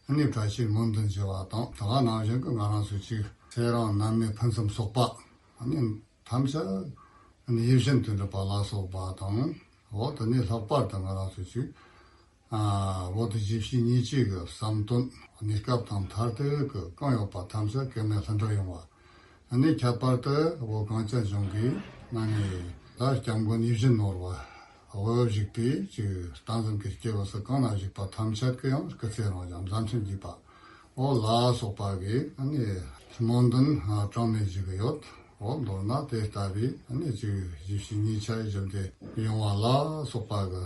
ཨ་ནི་བཀྲ་ཤིས་སྨོན་འདུན་ཞུ་བ་དང་། དེ་ག་ནང་བཞིན་གྱི་ང་རང་ཚོ་ཅིག་ཚེ་རིང་ནད་མེད་ཕུན་སུམ་ཚོགས་པ་ཨ་ནི་ཐམས་ཅད་ཨ་ནི་ཡིད་བཞིན་དུ་འགྲུབ་པ་ལ་སོགས་པ་དང་། འོ་དེ་ནས་ལྷག་པར་དུ་ང་རང་ཚོ་ཅིག་ཨ་བོད་དུ་གཞིས་བྱེས་གཉིས་ཆོས་ཀྱི་བསམ་དོན་གནས་སྐབས་དང་མཐར་ཐུག་གི་གང་ཡོད་པ་ཐམས་ཅད་གེགས་མེད་ལྷུན་གྲུབ་ཡོང་བ། ཨ་ནི་ཁྱད་པར་དུ་བོད་གངས་ཅན་ལྗོངས་ཀྱི་ཨ་ནི་ད་སྐྱབས་མགོན་ཡིད་བཞིན་ནོར་བུ་ དབུ་བཞུགས་པའི་ཅིག་བསྟན་འཛིན་གྱི་སྐྱེས་བུ་སུ་གང་ན་བཞུགས་པ་ཐམས་ཅད་ཀྱི་ཡང་སྐུ་ཚེ་རིང་ཞིང་མཛད་འཕྲིན་རྒྱས་པ། འོ་ལ་སོགས་པ་གི་ཨ་ནི་སྨོན་འདུན་གྲངས་མེད་ཞུ་གི་ཡོད། འོ་མདོར་ན་དེ་ལྟ་བུའི་ཨ་ནི་ཅིག་གཞིས་བྱེས་གཉིས་ཆ་ཡི་ཞི་བདེ་ཡོང་བ་ལ་སོགས་པ་གི་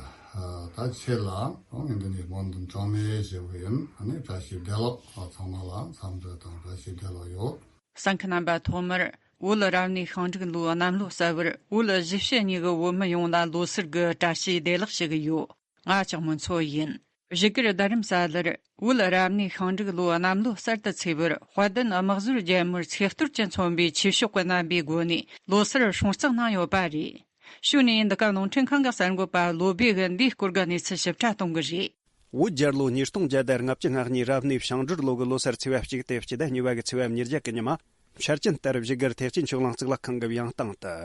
ད་ཆེད་ལ་འོ་ངས་འདི་ནས་སྨོན་འདུན་གྲངས་མེད་ཞུ་གི་ཡིན། ཨ་ནི་བཀྲ་ཤིས་བདེ་ལེགས། ཚང་མ་ལ་འཚམས་འདྲི་དང་བཀྲ་ཤིས་བདེ་ལེགས་ཡོད། གསན་མཁན་རྣམ་པ། ཐོག་མར་བོད་རབ་གནས་ཤིང་འབྲུག་ལོའི་གནམ་ལོ་གསར་བར་བོད་གཞིས་བྱེས་གཉིས་ཀྱི་བོད་མི་ཡོངས་ལ་ལོ་གསར་གྱི་བཀྲ་ཤིས་བདེ་ལེགས་ཞུ་གི་ཡོད། ང་ལྕགས་མོ་མཚོ་ཡིན། བཞུགས་སྒར་རྡ་རམ་ས་ལར་བོད་རབ་གནས་ཤིང་འབྲུག་ལོའི་གནམ་ལོ་གསར་དུ་ཚེས་པར་དཔལ་ལྡན་དམག་ཟོར་རྒྱལ་མོར་ཚེས་གཏོར་གྱིས་མཚོན་པའི་ཆོས་ཕྱོགས་ཀྱི་རྣམ་པའི་སྒོ་ནས་ལོ་གསར་སྲུང་བརྩི་གནང་ཡོད་པ་རེད། ཕྱོགས་ནས་འདི་ག་རླུང་འཕྲིན་ཁང་གི་གསར་འགོད་པ་བློ་བྷེ་གིས་འདིའི་སྐོར་གྱི་གནས་ཚུལ་ཞིབ་ཕྲ་གཏོང་གི་རེད། བོད་རྒྱལ་ལོ་ཉིས་སྟོང་བརྒྱ་དང་ལྔ་བཅུ་ང་གཉིས་རབ་གནས་ཤིང་འབྲུག་ལོ་གི་ལོ་གསར་ཚེས་པ་གཅིག་སྟེ་སྤྱི་ཟླ་གཉིས་པ་གི་ཚེས་པ་ཉེར་བརྒྱད་གི་ཉི་མ། འཆར་ཅན་ལྟར་བཞུགས་སྒར་ཐེག་ཆེན་ཆོས་གླིང་གཙུག་ལག་ཁང་གི་བྱང་སྟེང་དུ།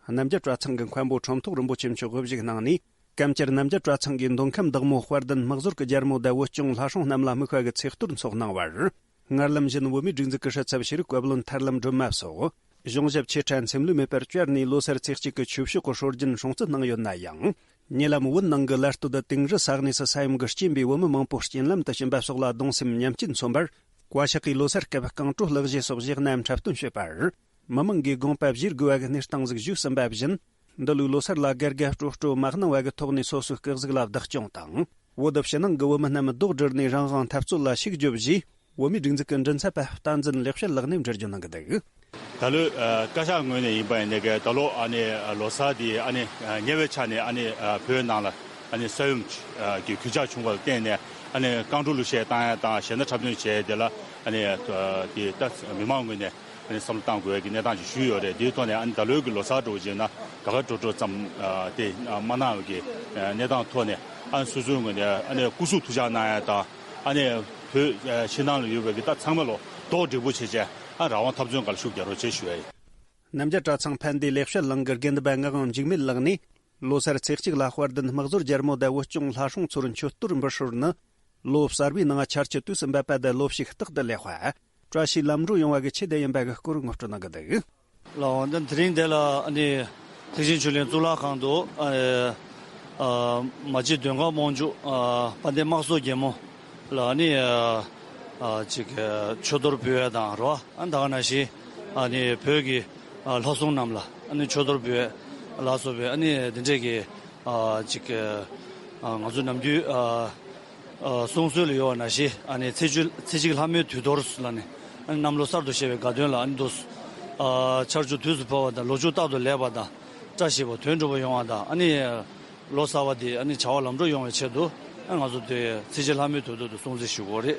རྣམ་རྒྱལ་གྲྭ་ཚང་གི་མཁན་པོ་ཁྲོམ་ཐོག་རིན་པོ་ཆེ་མཆོག་དབུ་བཞུགས་གནང་ནས། སྐབས་དེར་རྣམ་རྒྱལ་གྲྭ་ཚང་གི་མདོ་ཁམས་བདག་མོ་དཔལ་ལྡན་དམག་ཟོར་གྱི་རྒྱལ་མོ་དང་བོད་སྐྱོང་ལྷ་སྲུང་རྣམས་ལ་དམིགས་པ་གི་ཚེས་གཏོར་འཚོགས་གནང་བར། སྔར་ལམ་བཞིན་བོད་མིའི་སྒྲིག་འཛུགས་ཀྱི་སྲིད་ཚབ་ཤེས་རིག་བཀའ་བློན་ཐར་ལམ་སྒྲོལ་མ་སོགས། གཞུང་ཞབས་ཆེ་ཕྲ་མཚན་ལུས་མེད་པར་བཅར་ནས་ལོ་གསར་ཚེས་གཅིག་གི་ཆོས་ཕྱོགས་ཀྱི་སྲོལ་རྒྱུན་སྲུང་བརྩི་གནང་ཡོད་ན་ཡང་། ཉེ་ལམ་བོད་ནང་གི་ལ་སྟོད་དང་དིང་རི་ས་གནས་སུ་ས་ཡོམ་གྱི་རྐྱེན་པས་བོད་མི་མང་པོ་རྐྱེན་ལམ་དུ་ཕྱིན་པ་སོགས་ལ་གདུང་སེམས་མཉམ་སྐྱེད་མཚོན་པར། བཀའ་ཤག་གིས་ལོ་གསར་སྐབས་རྐང་བྲོ་གླུ་གཞས་སོགས་གཞས་སྣ་འཁྲབ་སྟོན་བྱས་པར། མི་མང་གིས་དགོངས་པ་བཞེས་དགོས་པ་གི་གནས་སྟངས་ཟིག་ཞུས་ཟིན་པ་བཞིན། འདི་ལོའི་ལོ་གསར་ལ་དགའ་དགའ་སྤྲོ་སྤྲོ་མ་གནང་བ་གི་ཐོག་ནས་སོ་སོའི་སྐུ་གཟུགས་ལ་བདག་སྐྱོང་དང་། བོད་ཕྱི་ནང་གི་བོད་མི་རྣམས་རྡོག་སྒྲིལ་ནས་རང་དབང་འཐབ་རྩོད་ལ་ཤུགས་རྒྱོབ་ཞེས། བོད་མིའི་སྒྲིག་འཛུགས་ཀྱི་མགྲིན་ཚབ་པ་བསྟན་འཛིན་ལེགས་བཤད་ལགས་ནས་འགྲེལ་བརྗོད་གནང་གི་འདུག། ད་ལོའི་ཨ་བཀའ་ཤག་ངོས་ནས་ཡིན་པ་ཡིན་ནའི་ད་ལོ་ཨ་ནི་ལོ་གསར་འདི་ཨ་ནི་ཉེ་བའི་ཆ་ནས་ཨ་ནི་བོད་ནང་ལ་ཨ་ནི་ས་ཡོམ་གྱི་གུས་ཕྱག་བྱུང་བ་ལ་བརྟེན་ནས་ཨ་ནི་རྐང་བྲོ་གླུ་གཞས་བཏང་ཡ་དང་གཞས་སྣ་འཁྲབ་སྟོན་བྱས་དེ་ལ་ཨ་ནི་དེ་ད་མི་མང་ངོས་ནས་ཨ་ནི་བསམ་བློ་བཏང་དགོས་ཀྱི་གནས་སྟངས་ཤིག་ཞུས་ཡོད་རེད། དེའི་ཐོག་ནས་ཨ་ནི་ད་ལོའི་གི་ལོ་གསར་འགྲོ་བྱས་ན་དགའ་དགའ་སྤྲོ་སྤྲོ་ཙམ་དེ་མ་གནང་བའི་གི་གནས་སྟངས་ཐོག་ནས་ཨ་ནི་སོ་སོའི་ངོས་ནས་ཨ་ནི་སྐུ་གཟུགས་ཐུགས་ཅག་གནང་ཡ་དང་། ཨ་ནི་བོད་ཕྱི་ནང་ལ་ཡོད་པའི་གི་ད་ཚང་མ་ལོ་རྡོག་སྒྲིལ་པོ་བྱེད་བྱས་ཨ་རང་དབང་འཐབ་རྩོད་སྒང་ལ་ཤུགས་རྒྱག་རོགས་བྱེད་ཞུ་ཡ་ཡིན། རྣམ་རྒྱལ་གྲྭ་ཚང་ཕན་བདེ་ལེགས་བཤད་གླིང་གི་དགེ་འདུན་པ་ངག་དབང་འཇིགས་མེད་ལགས་ནས། ལོ་གསར་ཚེས་གཅིག་ལ་དཔལ་ལྡན་དམག་ཟོར་རྒྱལ་མོ་དང་བོད་སྐྱོང་ལྷ་སྲུང་ཚོར་མཆོད་གཏོར་འབུལ་སྲོལ་ནི། ལོ་གསར་བའི་ནང་ཆར་ཆུ་དུས་སུ་འབབ་པ་དང་ལོ་ཕྱུགས་རྟག་ཏུ་ལེགས་པ། བཀྲ་ཤིས་ལམ་འགྲོ་ཡོང་བ་གི་ཆེད་དུ་ཡིན་པ་གི་སྐོར་ངོ་སྤྲོད་གནང་གི་འདུག། ལགས་འོང་། ད་དེ་རིང་འདི་ལ་ཨ་ནི་ཐེག་ཆེན་ཆོས་གླིང་གཙུག་ལག་ཁང་དུ་ཨ་ཨ་མ་གཅིག་མདོ་ཁམས་དམག་འཇུག་ཨ་དཔལ་ལྡན་དམག་ཟོར་རྒྱལ་མོ་ལ་ཨ་ནི་ཨ་ཨ་ཅིག་ཨ་མཆོད་གཏོར་འབུལ་བ་དང་རོ། ཨ་ད་ག་ནང་བཞིན་ཨ་ནི་བོད་ཀྱི་ཨ་ལྷ་སྲུང་རྣམས་ལ་ཨ་ནི་མཆོད་གཏོར་འབུལ་བ་ལ་སོགས་པའི་ཨ་ནི་འདི་འདྲས་ཀྱི་ཨ་ཅིག་ཨ་ང་ཚོ་ནམ་རྒྱུན་ཨ། ཨ་གསུང་སྲོལ་ལ་ཡོད་པ་ནང་བཞིན་ཨ་ནི་ཚེས་བཅུ་ཚེས་གཅིག་ལྷ་མོའི་དུས་གཏོར་ལ་ནི་ཨ་ནི་གནམ་ལོ་གསར་དུ་བཞད་པའི་དགའ་སྟོན་ལ་ཨ་ནི་འདུག། ཨ་ཆར་ཆུ་དུས་སུ་འབབ་པ་དང་ལོ་ཕྱུགས་རྟག་ཏུ་ལེགས་པ་དང་བཀྲ་ཤིས་པ་དོན་འགྲུབ་པ་ཡོང་བ་དང་ཨ་ནི་ལོ་གསར་པ་འདི་ཨ་ནི་བྱ་བ་ལམ་འགྲོ་ཡོང་བའི་ཆེད་དུ་ཨ་ང་ཚོ་དེ་ཚེས་གཅིག་ལྷ་མོའི་དུས་གཏོར་དུ་སྲུང་བརྩི་ཞུ་དགོས་རེད།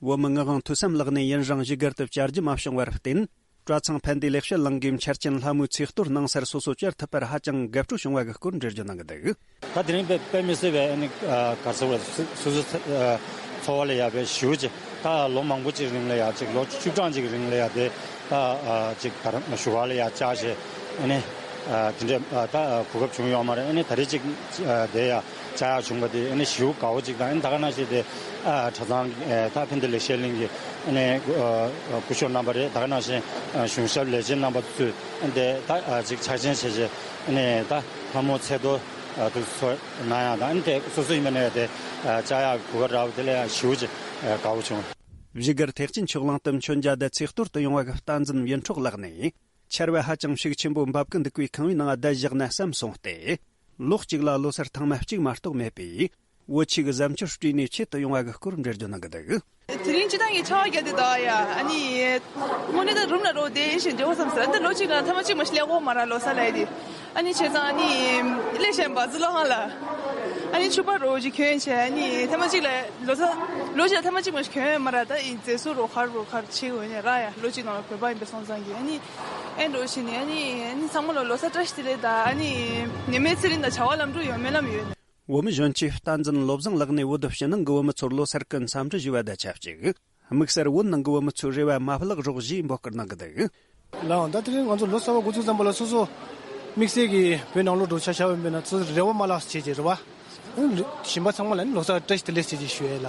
བོད་མི་ངག་དབང་ཐོས་བསམ་ལགས་ནས་ཡུན་རིང་བཞུགས་སྒར་དུ་བཅར་རྒྱུ་མ་བྱུང་བར་བརྟེན། གྲྭ་ཚང་ཕན་བདེ་ལེགས་བཤད་གླིང་གི་འཆར་ཅན་ལྷ་མོའི་ཚེས་གཏོར་གནང་སར་སོ་སོ་བཅར་ཐུབ་པར་ཧ་ཅང་དགའ་སྤྲོ་བྱུང་བ་གི་སྐོར་འགྲེལ་བརྗོད་གནང་གི་འདུག། ད་དེ་རིང་དཔེ་དཔེ་མི་སྲིད་པའི་ཨ་ནི་ཨ་ག་རེ་ཟེར་བ་སོ་སོ་ཨ་འཚོ་བ་ལ་ཡག་པའི་ཞེ་པོ་ཅིག་ད་ལོ་མང་པོ་ཅིག་རིང་ལ་ཡག་ཅིག་ལོ་བཅུ་གྲངས་ཅིག་རིང་ལ་ཡག་དེ་ད་ཨ་ཅིག་ག་རེ་བཞུགས་སྒར་ལ་ཡག་བཅར་བྱས་ཨ་ནི་ཨ་དེ་འདྲའི་ཨ་ད་གོ་སྐབས་བྱུང་ཡོད་མ་རེད། ཨ་ནི་ད་རེས་ཅིག་ཨ་དེ་ཡག་བཅར་ཡག་བྱུང་བ་དེ་ཨ་ནི་ཞེ་པོ་དགའ་པོ་ཅིག་དང་ཨ་ནི་ད་ག་ནང་བཞིན་དེ་ཨ་གྲྭ་ཚང་ཨ་ད་ཕན་བདེ་ལེགས་བཤད་གླིང་གི་ཨ་ནི་ཨ་སྐུ་ཞབས་རྣམ་པ་རེད། ད་ག་ནང་བཞིན་ཨ་གཞུང་ཞབས་ལས་བྱེད་རྣམ་པ་ཚོས་ཨ་ནི་དེ་ད་ཨ་ཅིག་ཕྱག་ཆེན་བྱས་བྱས་ཨ་ནི་ད་ལྷ་མོ་ཚེས་གཏོར་ཨ་དུ་ཚོ་གནང་ཡག་དང་ཨ་ནི་དེ་སོ་སོ་ཡིན་པ་ནས་དེ་ཨ་བཅར་ཡག་གོ་སྐབས་རག་པ་དེ་ལ་ཡང་ཞེ་པོ་ཅིག་ཨ་དགའ་པོ་བྱུང་། བཞུགས་སྒར་ཐེག་ཆེན་ཆོས་གླིང་དུ་མཆོད་མཇལ་དང་ཚེས་གཏོར་དུ་ཡོང་བ་གི་བསྟན་འཛིན་ཡིད་འཕྲོག་ལགས་ནས། ཆར་བ་ཧ་ཅང་ཤུགས་ཆེན་པོ་འབབ་ཀྱི་འདུག་པས་ཁང་པའི་ནང་བསྡད་བཞག་ན་བསམ་སོང་སྟེ། ལོ་གཅིག་ལ་ལོ་གསར་ཐེངས་མ་གཅིག་མ་གཏོགས་མེད་པས། བོད་ཆས་ཀྱི་གཟབ་མཆོར་སྤྲས་ནས་ཆེད་དུ་ཡོང་བ་གི་སྐོར་འགྲེལ་བརྗོད་གནང་གི་འདུག། དེ་རིང་སྤྱིར་བཏང་གི་ཆར་པ་བརྒྱབ་དུས་ད་ཡ་ཨ་ནི། དངོས་གནས་ད་རུམ་ལ་རོགས་བསྡད་ཤིང་འགྲོ་བསམ་ཟེར། ཨ་ནི་ལོ་གཅིག་ལ་ཐེངས་མ་གཅིག་མ་ཞིག་སླེབས་ཀྱི་ཡོད་མ་རེད་ལོ་གསར་ལ་ཡ་དེ། ཨ་ནི་བྱས་ཙང་ཨ་ནི། སླེབས་ཤེས་པ་ཟི་ལོ་ཧང་ལ། ཨ་ནི་ཕྱུ་པ་རོགས་ཅིག་གྱོན་བྱས་ཨ་ནི་ཐེངས་མ་གཅིག་ལ་ལོ་གསར། ལོ་གཅིག་ལ་ཐེངས་མ་གཅིག་མ་ཞིག་གྱོན་ཡོད་མ་རེད། ད་ཡིན་མཛེས་བཟོ་རོགས་ག་རེ་རོགས་ག་རེ་བྱེད་དགོས་ནས་ར་ཡ་ལོ་གཅིག་ནང་ལ་བོད་པ་ཡིན་པའི་སོང་ཙང་གི་ཨ་ནི། ཨེ་འགྲོ་བྱས་ནས་ཨ་ནི་ཨ་ནི་ཚང་མ་ལ་ལོ་གསར་བཀྲ་ཤིས་བདེ་ལེགས་ད་ཨ་ནི། ཉི་མའི་ཚེ་རིང་དང་བྱ་བ་ལམ་འགྲོ་ཡོང་སྨོན་ལམ་ཡོད། བོད་མི་གཞོན་སྐྱེས་བསྟན་འཛིན་བློ་བཟང་ལགས་ནས་བོད་ཕྱི་ནང་གི་བོད་མི་ཚོར་ལོ་གསར་གྱི་འཚམས་འདྲི་ཞུས་པ་དང་ཆབས་ཅིག། དམིགས་བསལ་བོད་ནང་གི་བོད་མི་ཚོའི་རེ་བ་མ་བརླག་རོགས་ཞེས་འབོད་སྐུལ་གནང་གི་འདུག། ལགས་འོང་། ད་དེ་རིང་ང་ཚོ་ལོ་གསར་པ་འགོ་ཚུགས་ཙམ་པ་ལ་སོ་སོ་དམིགས་བསལ་གྱི་བོད་ནང་ལོགས་འགྲོ་ཆ་བཞག་པ་ཡིན་པ་ན་ཚོ་རེ་བ་མ་བརླག་བྱས་ཀྱི་རེད་བ། གཞན་པ་ཚང་མ་ལ་ནི་ལོ་གསར་བཀྲ་ཤིས་བདེ་ལེགས་ཟེར་གྱི་ཞུ་ཡས་ལ།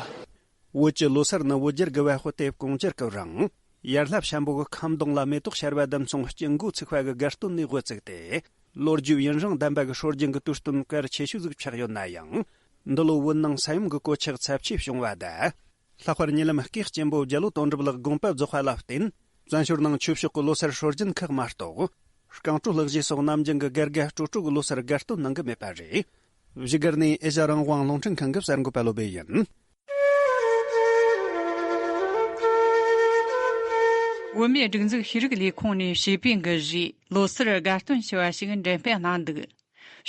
བོད་ཀྱི་ལོ་གསར་ནི་བོད་རྒྱལ་གྱི་བ་ཧོ་དེབ་གོང་ཅར་གྱི་རང་། ཡར་ལྷ་བྱམས་པོ་གི་ཁ་གདོང་ལ་མེ་ཏོག་ཤར་བ་དང་མཚུངས་སྐྱེ་འགོ་ཚུགས་པ་གི་དགའ་སྟོན་ནས་དབུ་བཙུགས་ཏེ། ལོ་རྒྱུས་ཡུན་རིང་ལྡན་པ་གི་སྲོལ་རྒྱུན་གྱི་དུས་སྟོན་གལ་ཆེ་ཤོས་ཟིག་ཆགས་ཡོད་ན་ཡང་། འདི་ལོ་བོད་ནང་ས་ཡོམ་གྱི་གོད་ཆག་ཚབས་ཆེ་བྱུང་བ་དང་། ལྷག་པར་ཉེ་ལམ་སྐུ་གཅེན་པོ་རྒྱ་ལོ་དོན་གྲུབ་ལགས་དགོངས་པ་རྫོགས་པ་ལ་བརྟེན། བཙན་བྱོལ་ནང་ཆོས་ཕྱོགས་ཀྱི་ལོ་སར་སྲོལ་རྒྱུན་ཁག་མ་གཏོགས། རྐང་བྲོ་ལྷག་བཞེས་སོགས་ནམ་རྒྱུན་གྱི་སྒེར་དགའ་སྤྲོ་སྤྲོ་གི་ལོ་སར་དགའ་སྟོན་གནང་གི་མེད་པ་རེད། བཞུགས་སྒར་ནས་ཨེ་ཤ་རང་དབང་རླུང་འཕྲིན་ཁང་གི་གསར་འགོད་པ་བློ་བྷེ་ཡིན། བོད་མིའི་སྒྲིག་འཛུགས་ཤེས་རིག་ལས་ཁུངས་ནས་བྱིས་པའི་འགུལ་རིས་ལོ་སར་དགའ་སྟོན་ཞུ་བ་ཞིག་འགྲེམས་སྤེལ་གནང་འདུག་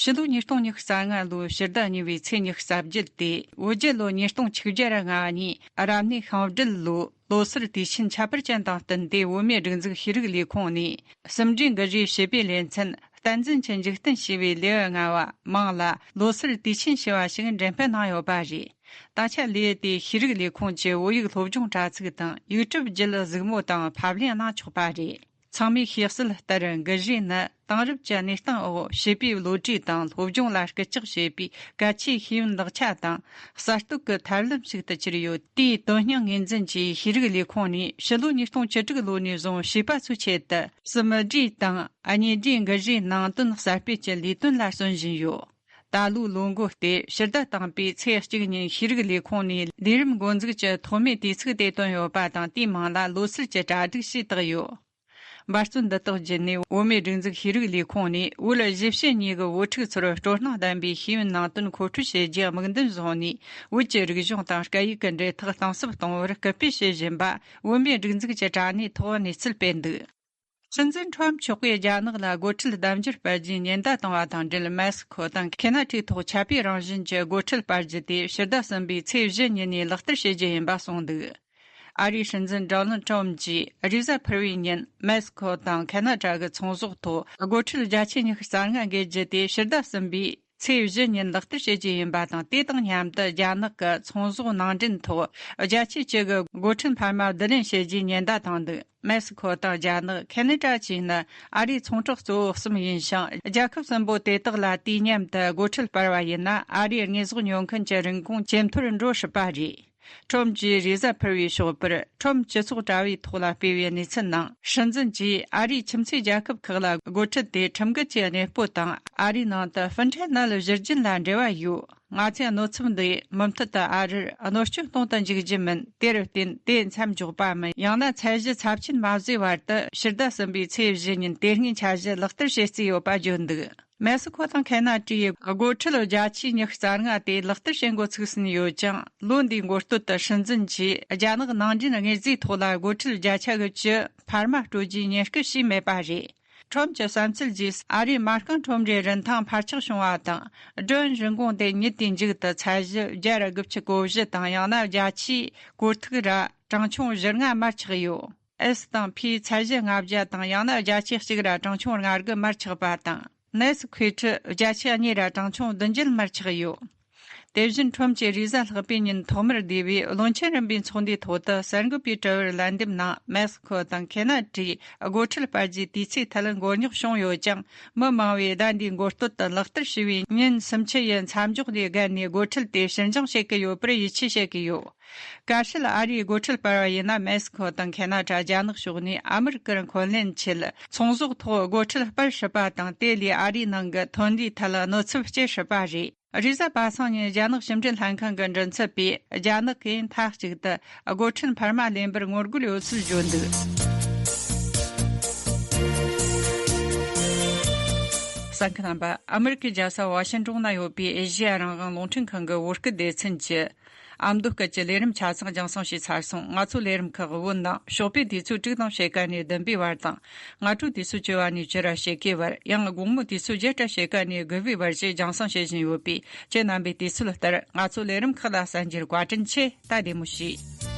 ཕྱི་ལོ་ཉིས་སྟོང་ཉི་ཤུ་རྩ་ལྔ་ལོའི་ཕྱི་ཟླ་གཉིས་པའི་ཚེས་ཉི་ཤུ་རྩ་བརྒྱད་དེ། བོད་རྒྱལ་ལོ་ཉིས་སྟོང་ཆིག་བརྒྱ་ར་ལྔ་གཉིས་རབ་གནས་ཤིང་སྦྲུལ་ལོ། ལོ་སར་དུས་ཆེན་ཁྱད་པར་ཅན་དང་བསྟུན་ཏེ། བོད་མིའི་སྒྲིག་འཛུགས་ཤེས་རིག་ལས་ཁུངས་ནས་ཟིན་བྲིས་འགུལ་རིས་བྱིས་པའི་ལེ་ཚན་བསྟན་འཛིན་གྱི་འཇིག་རྟེན་ཞེས་པའི་ལེའུ་ལྔ་བ་མིང་ལ་ལོ་སར་དུས་ཆེན་ཞེས་པ་ཞིག་འགྲེམས་སྤེལ་གནང་ཡོད་པ་རེད། ད་ཆ་ལེའུ་དེ་ཤེས་རིག་ལས་ཁུངས་ཀྱི་བོད་ཡིག་སློབ་སྦྱོང་དྲ་ཚིགས་དང་ཡིག་གྲུབ་བརྒྱུད་གཟིགས་མོ་དང་ཕབ་ལེན་གནང་ཆོག་པ་རེད། ཚང་མས་ཤེས་གསལ་ལྟར། འགུལ་རིས་ནི་དེང་རབས་ཀྱི་གནས་སྟངས་འོག་བྱིས་པའི་བློ་གྲོས་དང་སློབ་སྦྱོང་ལ་སྐུལ་ལྕག་བྱེད་པའི་གལ་ཆེའི་ཤེས་ཡོན་ལག་ཆ་དང་གསར་གཏོད་ཀྱི་ཐབས་ལམ་ཞིག་ཏུ་གྱུར་ཡོད། དེའི་དོན་སྙིང་ངོས་འཛིན་གྱིས་ཤེས་རིག་ལས་ཁུངས་ནས་ཕྱི་ལོ་ཉིས་སྟོང་བཅུ་དྲུག་ལོ་ནས་བཟུང་བྱིས་པ་ཚོའི་ཆེད་དུ་གསུམ་བགྲེས་དང་གཉིས་བགྲེས་འགུལ་རིས་ནང་དོན་གསར་སྤེལ་གྱི་ལས་དོན་ལ་བརྩོན་བཞིན་ཡོད། ད་ལོའི་ལོ་འགོ་སྟེ་ཕྱི་ཟླ་དང་པོའི་ཚེས་གཅིག་ཉིན་ཤེས་རིག་ལས་ཁུངས་ནས་ལས་རིམ་འགོ་འཛུགས་ཀྱི་ཐོག་མའི་དུས་ཚིགས་དེ་བཏོན་ཡོད་པ་དང་། དེའི་མིང་ལ་ལོ་སར་གྱི་གྲ་སྒྲིག་ཞེས་བཏགས་ཡོད། འབད་བརྩོན་འདི་དག་བརྒྱུད་ནས་བོད་མིའི་སྒྲིག་འཛུགས་ཤེས་རིག་ལས་ཁུངས་ནས་བོད་གཞིས་བྱེས་གཉིས་ཀྱི་བུ་ཕྲུག་ཚོར་སྤྲོ་སྣང་ལྡན་པའི་ཤེས་ཡོན་ནང་དོན་མཁོ་སྤྲོད་བྱེད་རྒྱུའི་དམིགས་འདུན་བཟུང་ནས། བོད་ཀྱི་རིག་གཞུང་དང་སྐད་ཡིག་གི་འབྲེལ་ཐག་གཏིང་ཟབ་གཏོང་བར་སྐུལ་སྤེལ་བྱེད་བཞིན་པ་བོད་མིའི་སྒྲིག་འཛུགས་ཀྱི་དྲ་གནས་ཐོག་གནས་ཚུལ་སྤེལ་འདུག་སྲིད་འཛིན་ཁྲོམ་མཆོག་གིས་རྒྱ་ནག་ལ་སྒོ་ཁྲལ་ལྡབ་འགྱུར་སྤར་རྒྱུའི་ཉེན་བརྡ་བཏང་བ་དང་འབྲེལ། མེག་སི་ཁོ་དང་ཁེ་ན་ཌའི་ཐོག་ཆད་པའི་རང་བཞིན་གྱི་སྒོ་ཁྲལ་སྤར་རྒྱུ་དེ་ཕྱི་ཟླ་གསུམ་པའི་ཚེས་བཞི་ཉིན་ནས་ལག་བསྟར་བྱེད་རྒྱུ་ཡིན་པ་གསུངས་འདུག་ཨ་རིའི་སྲིད་འཛིན་ཌོ་ནལ་ཁྲོམ་གྱིས་རེས་གཟའ་ཕུར་བུའི་ཉིན་མེག་སི་ཁོ་དང་ཁེ་ན་ཌ་གི་ཚོང་ཟོག་ཐོག་སྒོ་ཁྲལ་བརྒྱ་ཆ་ཉི་ཤུ་རྩ་ལྔ་འགེལ་རྒྱུ་དེ་ཕྱི་ཟླ་གསུམ་པའི་ཚེས་བཞི་ཉིན་ལག་བསྟར་བྱེད་རྒྱུ་ཡིན་པ་དང་། དེ་དང་མཉམ་དུ་རྒྱ་ནག་གི་ཚོང་ཟོག་ནང་འདྲེན་ཐོག་བརྒྱ་ཆ་བཅུ་གི་སྒོ་ཁྲལ་འཕར་མ་བསྡུ་ལེན་བྱེད་རྒྱུའི་ཉེན་བརྡ་བཏང་འདུག་མེག་སི་ཁོ་དང་རྒྱ་ནག་ཁེ་ན་ཌ་བཅས་ནི་ཨ་རིའི་ཚོང་ཁྲོམ་གཙོ་བོ་གསུམ་ཡིན་ཞིང་། རྒྱལ་ཁབ་གསུམ་པོ་དེ་དག་ལ་དུས་མཉམ་དུ་སྒོ་ཁྲལ་སྤར་བ་ཡིན་ན། ཨ་རིའི་དངོས་ཟོག་ཉོ་མཁན་གྱི་རིན་གོང་ཇེ་མཐོར་འགྲོ་སྲིད་པ་རེད། ཁྲོམ་གྱིས་རེས་གཟའ་ཕུར་བུའི་ཞོགས་པར་ཁྲོམ་སྤྱི་ཚོགས་དྲ་བའི་ཐོག་ལ་སྤེལ་བའི་གནས་ཚུལ་ནང་། སྲིད་འཛིན་གྱིས་ཨ་རིའི་ཁྱིམ་མཚེས་རྒྱལ་ཁབ་ཁག་ལ་སྒོ་ཁྲལ་དེ་ཁྲིམས་འགལ་གྱི་གནས་སྤོ་དང་། ཨ་རིའི་ནང་དུ་ཕུ་ཁྲེ་ནལ་བཞུར་རྒྱུན་ལ་འབྲེལ་བ་ཡོད། ང་ཚོས་གནོད་ཚབས་འདི་མུ་མཐུད་དུ་ཨ་རིར་གནོད་སྐྱོན་གཏོང་དུ་འཇུག་རྒྱུ་མིན། དེར་བརྟེན་དེ་མཚམས་འཇོག་པའམ། ཡང་ན་ཚད་གཞི་ཚབས་ཆེན་མ་བཟོས་བར་དུ་ཕྱི་ཟླ་གསུམ་པའི་ཚེས་བཞི་ཉིན་དེ་སྔའི་འཆར་གཞི་ལག་བསྟར་བྱེད་རྩིས་ཡོད་པ་བརྗོད་འདུག་མེག་སི་ཁོ་དང་ཁེ་ན་ཌའི་སྒོ་ཁྲལ་བརྒྱ་ཆའི་ཉི་ཤུ་རྩ་ལྔ་དེ་ལག་བསྟར་བྱེད་འགོ་ཚུགས་ཟིན་ཡོད་ཀྱང་། ལོ་འདིའི་འགོ་སྟོད་དུ་སྲིད་འཛིན་གྱིས་རྒྱ་ནག་ནང་འདྲེན་དངོས་རྫས་ཐོག་ལ་སྒོ་ཁྲལ་བརྒྱ་ཆ་གི་བཅུ་འཕར་མ་སྤྲོད་རྒྱུའི་ཉེན་སྐུལ་བྱས་མེད་པ་རེད། ཁྲོམ་གྱི་བསམ་ཚུལ་གྱིས། ཨ་རིའི་མ་རྐང་ཁྲོམ་རའི་རིན་ཐང་འཕར་ཆག་བྱུང་བ་དང་། སྒྲོན་རིན་གོང་དེ་ཉིད་དེའི་མཇུག་ཏུ་ཚད་གཞི་བརྒྱ་ར་དགུ་བཅུ་གོ་བཞི་དང་། ཡང་ན་བརྒྱ་ཆའི་སྐོར་ཐིག་ར་གྲངས་ཆུང་བཞི་ལྔ་མར་ཆག་ཡོད། ཨེས་དང་ཕིའི་ཚད་གཞི་ལྔ་བརྒྱ་དང་། ཡང་ན་བརྒྱ་ཆའི་གཅིག་ར་གྲངས་ཆུང་ལྔ་དགུ་མར་ཆག་པ་དང་། ནེས་ཁུའི་ཁྲི་བརྒྱ་ཆའི་གཉིས་ར་གྲངས་ཆུང་བདུན་བརྒྱད་མར་ཆག་ཡོད། དེ་བཞིན་ཁྲོམ་གྱིས་རེས་གཟའ་ལྷག་པའི་ཉིན་ཐོག་མར་བསྡུས་པའི་བློན་ཆེན་རིམ་པའི་ཚོགས་འདུའི་ཐོག་ཏུ་གསར་འགོད་པའི་དྲི་བར་ལན་འདེབས་ནང་། མེག་སི་ཁོ་དང་ཁེ་ན་ཌའི་སྒོ་ཁྲལ་སྤར་རྒྱུའི་དུས་ཚིགས་ཐད་མགོ་རྙོག་བྱུང་ཡོད་ཀྱང་། མི་མང་བས་ཟླ་འདིའི་འགོ་སྟོད་དུ་ལག་བསྟར་བྱས་པའི་ཉིན་སུམ་ཅུ་ཡི་མཚམས་འཇོག་ལས་བརྒལ་ནས་སྒོ་ཁྲལ་དེ་ཕྱིར་འགྱངས་བྱེད་ཀྱི་ཡོད་པར་ཡིད་ཆེས་བྱེད་ཀྱི་ཡོད། གལ་སྲིད་ཨ་རིའི་སྒོ་ཁྲལ་སྤར་བ་ཡིན་ན། མེག་སི་ཁོ་དང་ཁེ་ན་ཌ། རྒྱ་ནག་ཕྱོགས་ནས་ཨ་མི་རི་ཀར་འཁོན་ལན་ཆེད་ཚོང་ཟོག་ཐོག་སྒོ་ཁྲལ་སྤར་སྲིད་པ་དང་། དེ་ལས་ཨ་རིའི་ནང་གི་ཐོན་ལས་ཐད་གནོད་ཚབས་སྐྱེལ་སྲིད་པ་རེད། རེས་གཟའ་པ་སངས་ཉིན་རྒྱ་ནག་ཕྱི་འབྲེལ་ལྷན་ཁང་གི་མགྲིན་ཚབ་པས། རྒྱ་ནག་གིས་མཐའ་གཅིག་ཏུ་སྒོ་ཁྲལ་འཕར་མ་ལེན་པར་ངོ་རྒོལ་ཡོད་ཚུལ་བརྗོད་འདུག་གསན་མཁན་རྣམ་པ། ཨ་མི་རི་ཀའི་རྒྱལ་ས་ཝ་ཤིང་ཏོན་ན་ཡོད་པའི་ཨེ་ཤེ་ཡ་རང་དབང་རླུང་འཕྲིན་ཁང་གི་བོད་སྐད་སྡེ་ཚན་གྱི་ཨ་མདོ་སྐད་ཀྱི་ལས་རིམ་ཆ་ཚང་རྒྱང་སྲིང་བྱས་ཚར་སོང་། ང་ཚོའི་ལས་རིམ་ཁག་བོད་ནང་ཞོགས་པའི་དུས་ཚོད་དྲུག་དང་ཕྱེད་ཀ་ནས་བདུན་པའི་བར་དང་། སྔ་དྲོའི་དུས་ཚོད་བཅུ་པ་ནས་བཅུ་ར་ཕྱེད་ཀའི་བར། ཡང་དགོང་མོའི་དུས་ཚོད་བརྒྱད་ར་ཕྱེད་ཀ་ནས་དགུ་པའི་བར་བཅས་རྒྱང་སྲིང་བྱེད་བཞིན་ཡོད་པས། ཁྱེད་རྣམ་པས་དུས་ཚོད་ལྟར་ང་ཚོའི་ལས་རིམ་ཁག་ལ་གསན་རྒྱུར་བཀའ་དྲིན་ཆེ། ད་བདེ་མོ་བྱོས།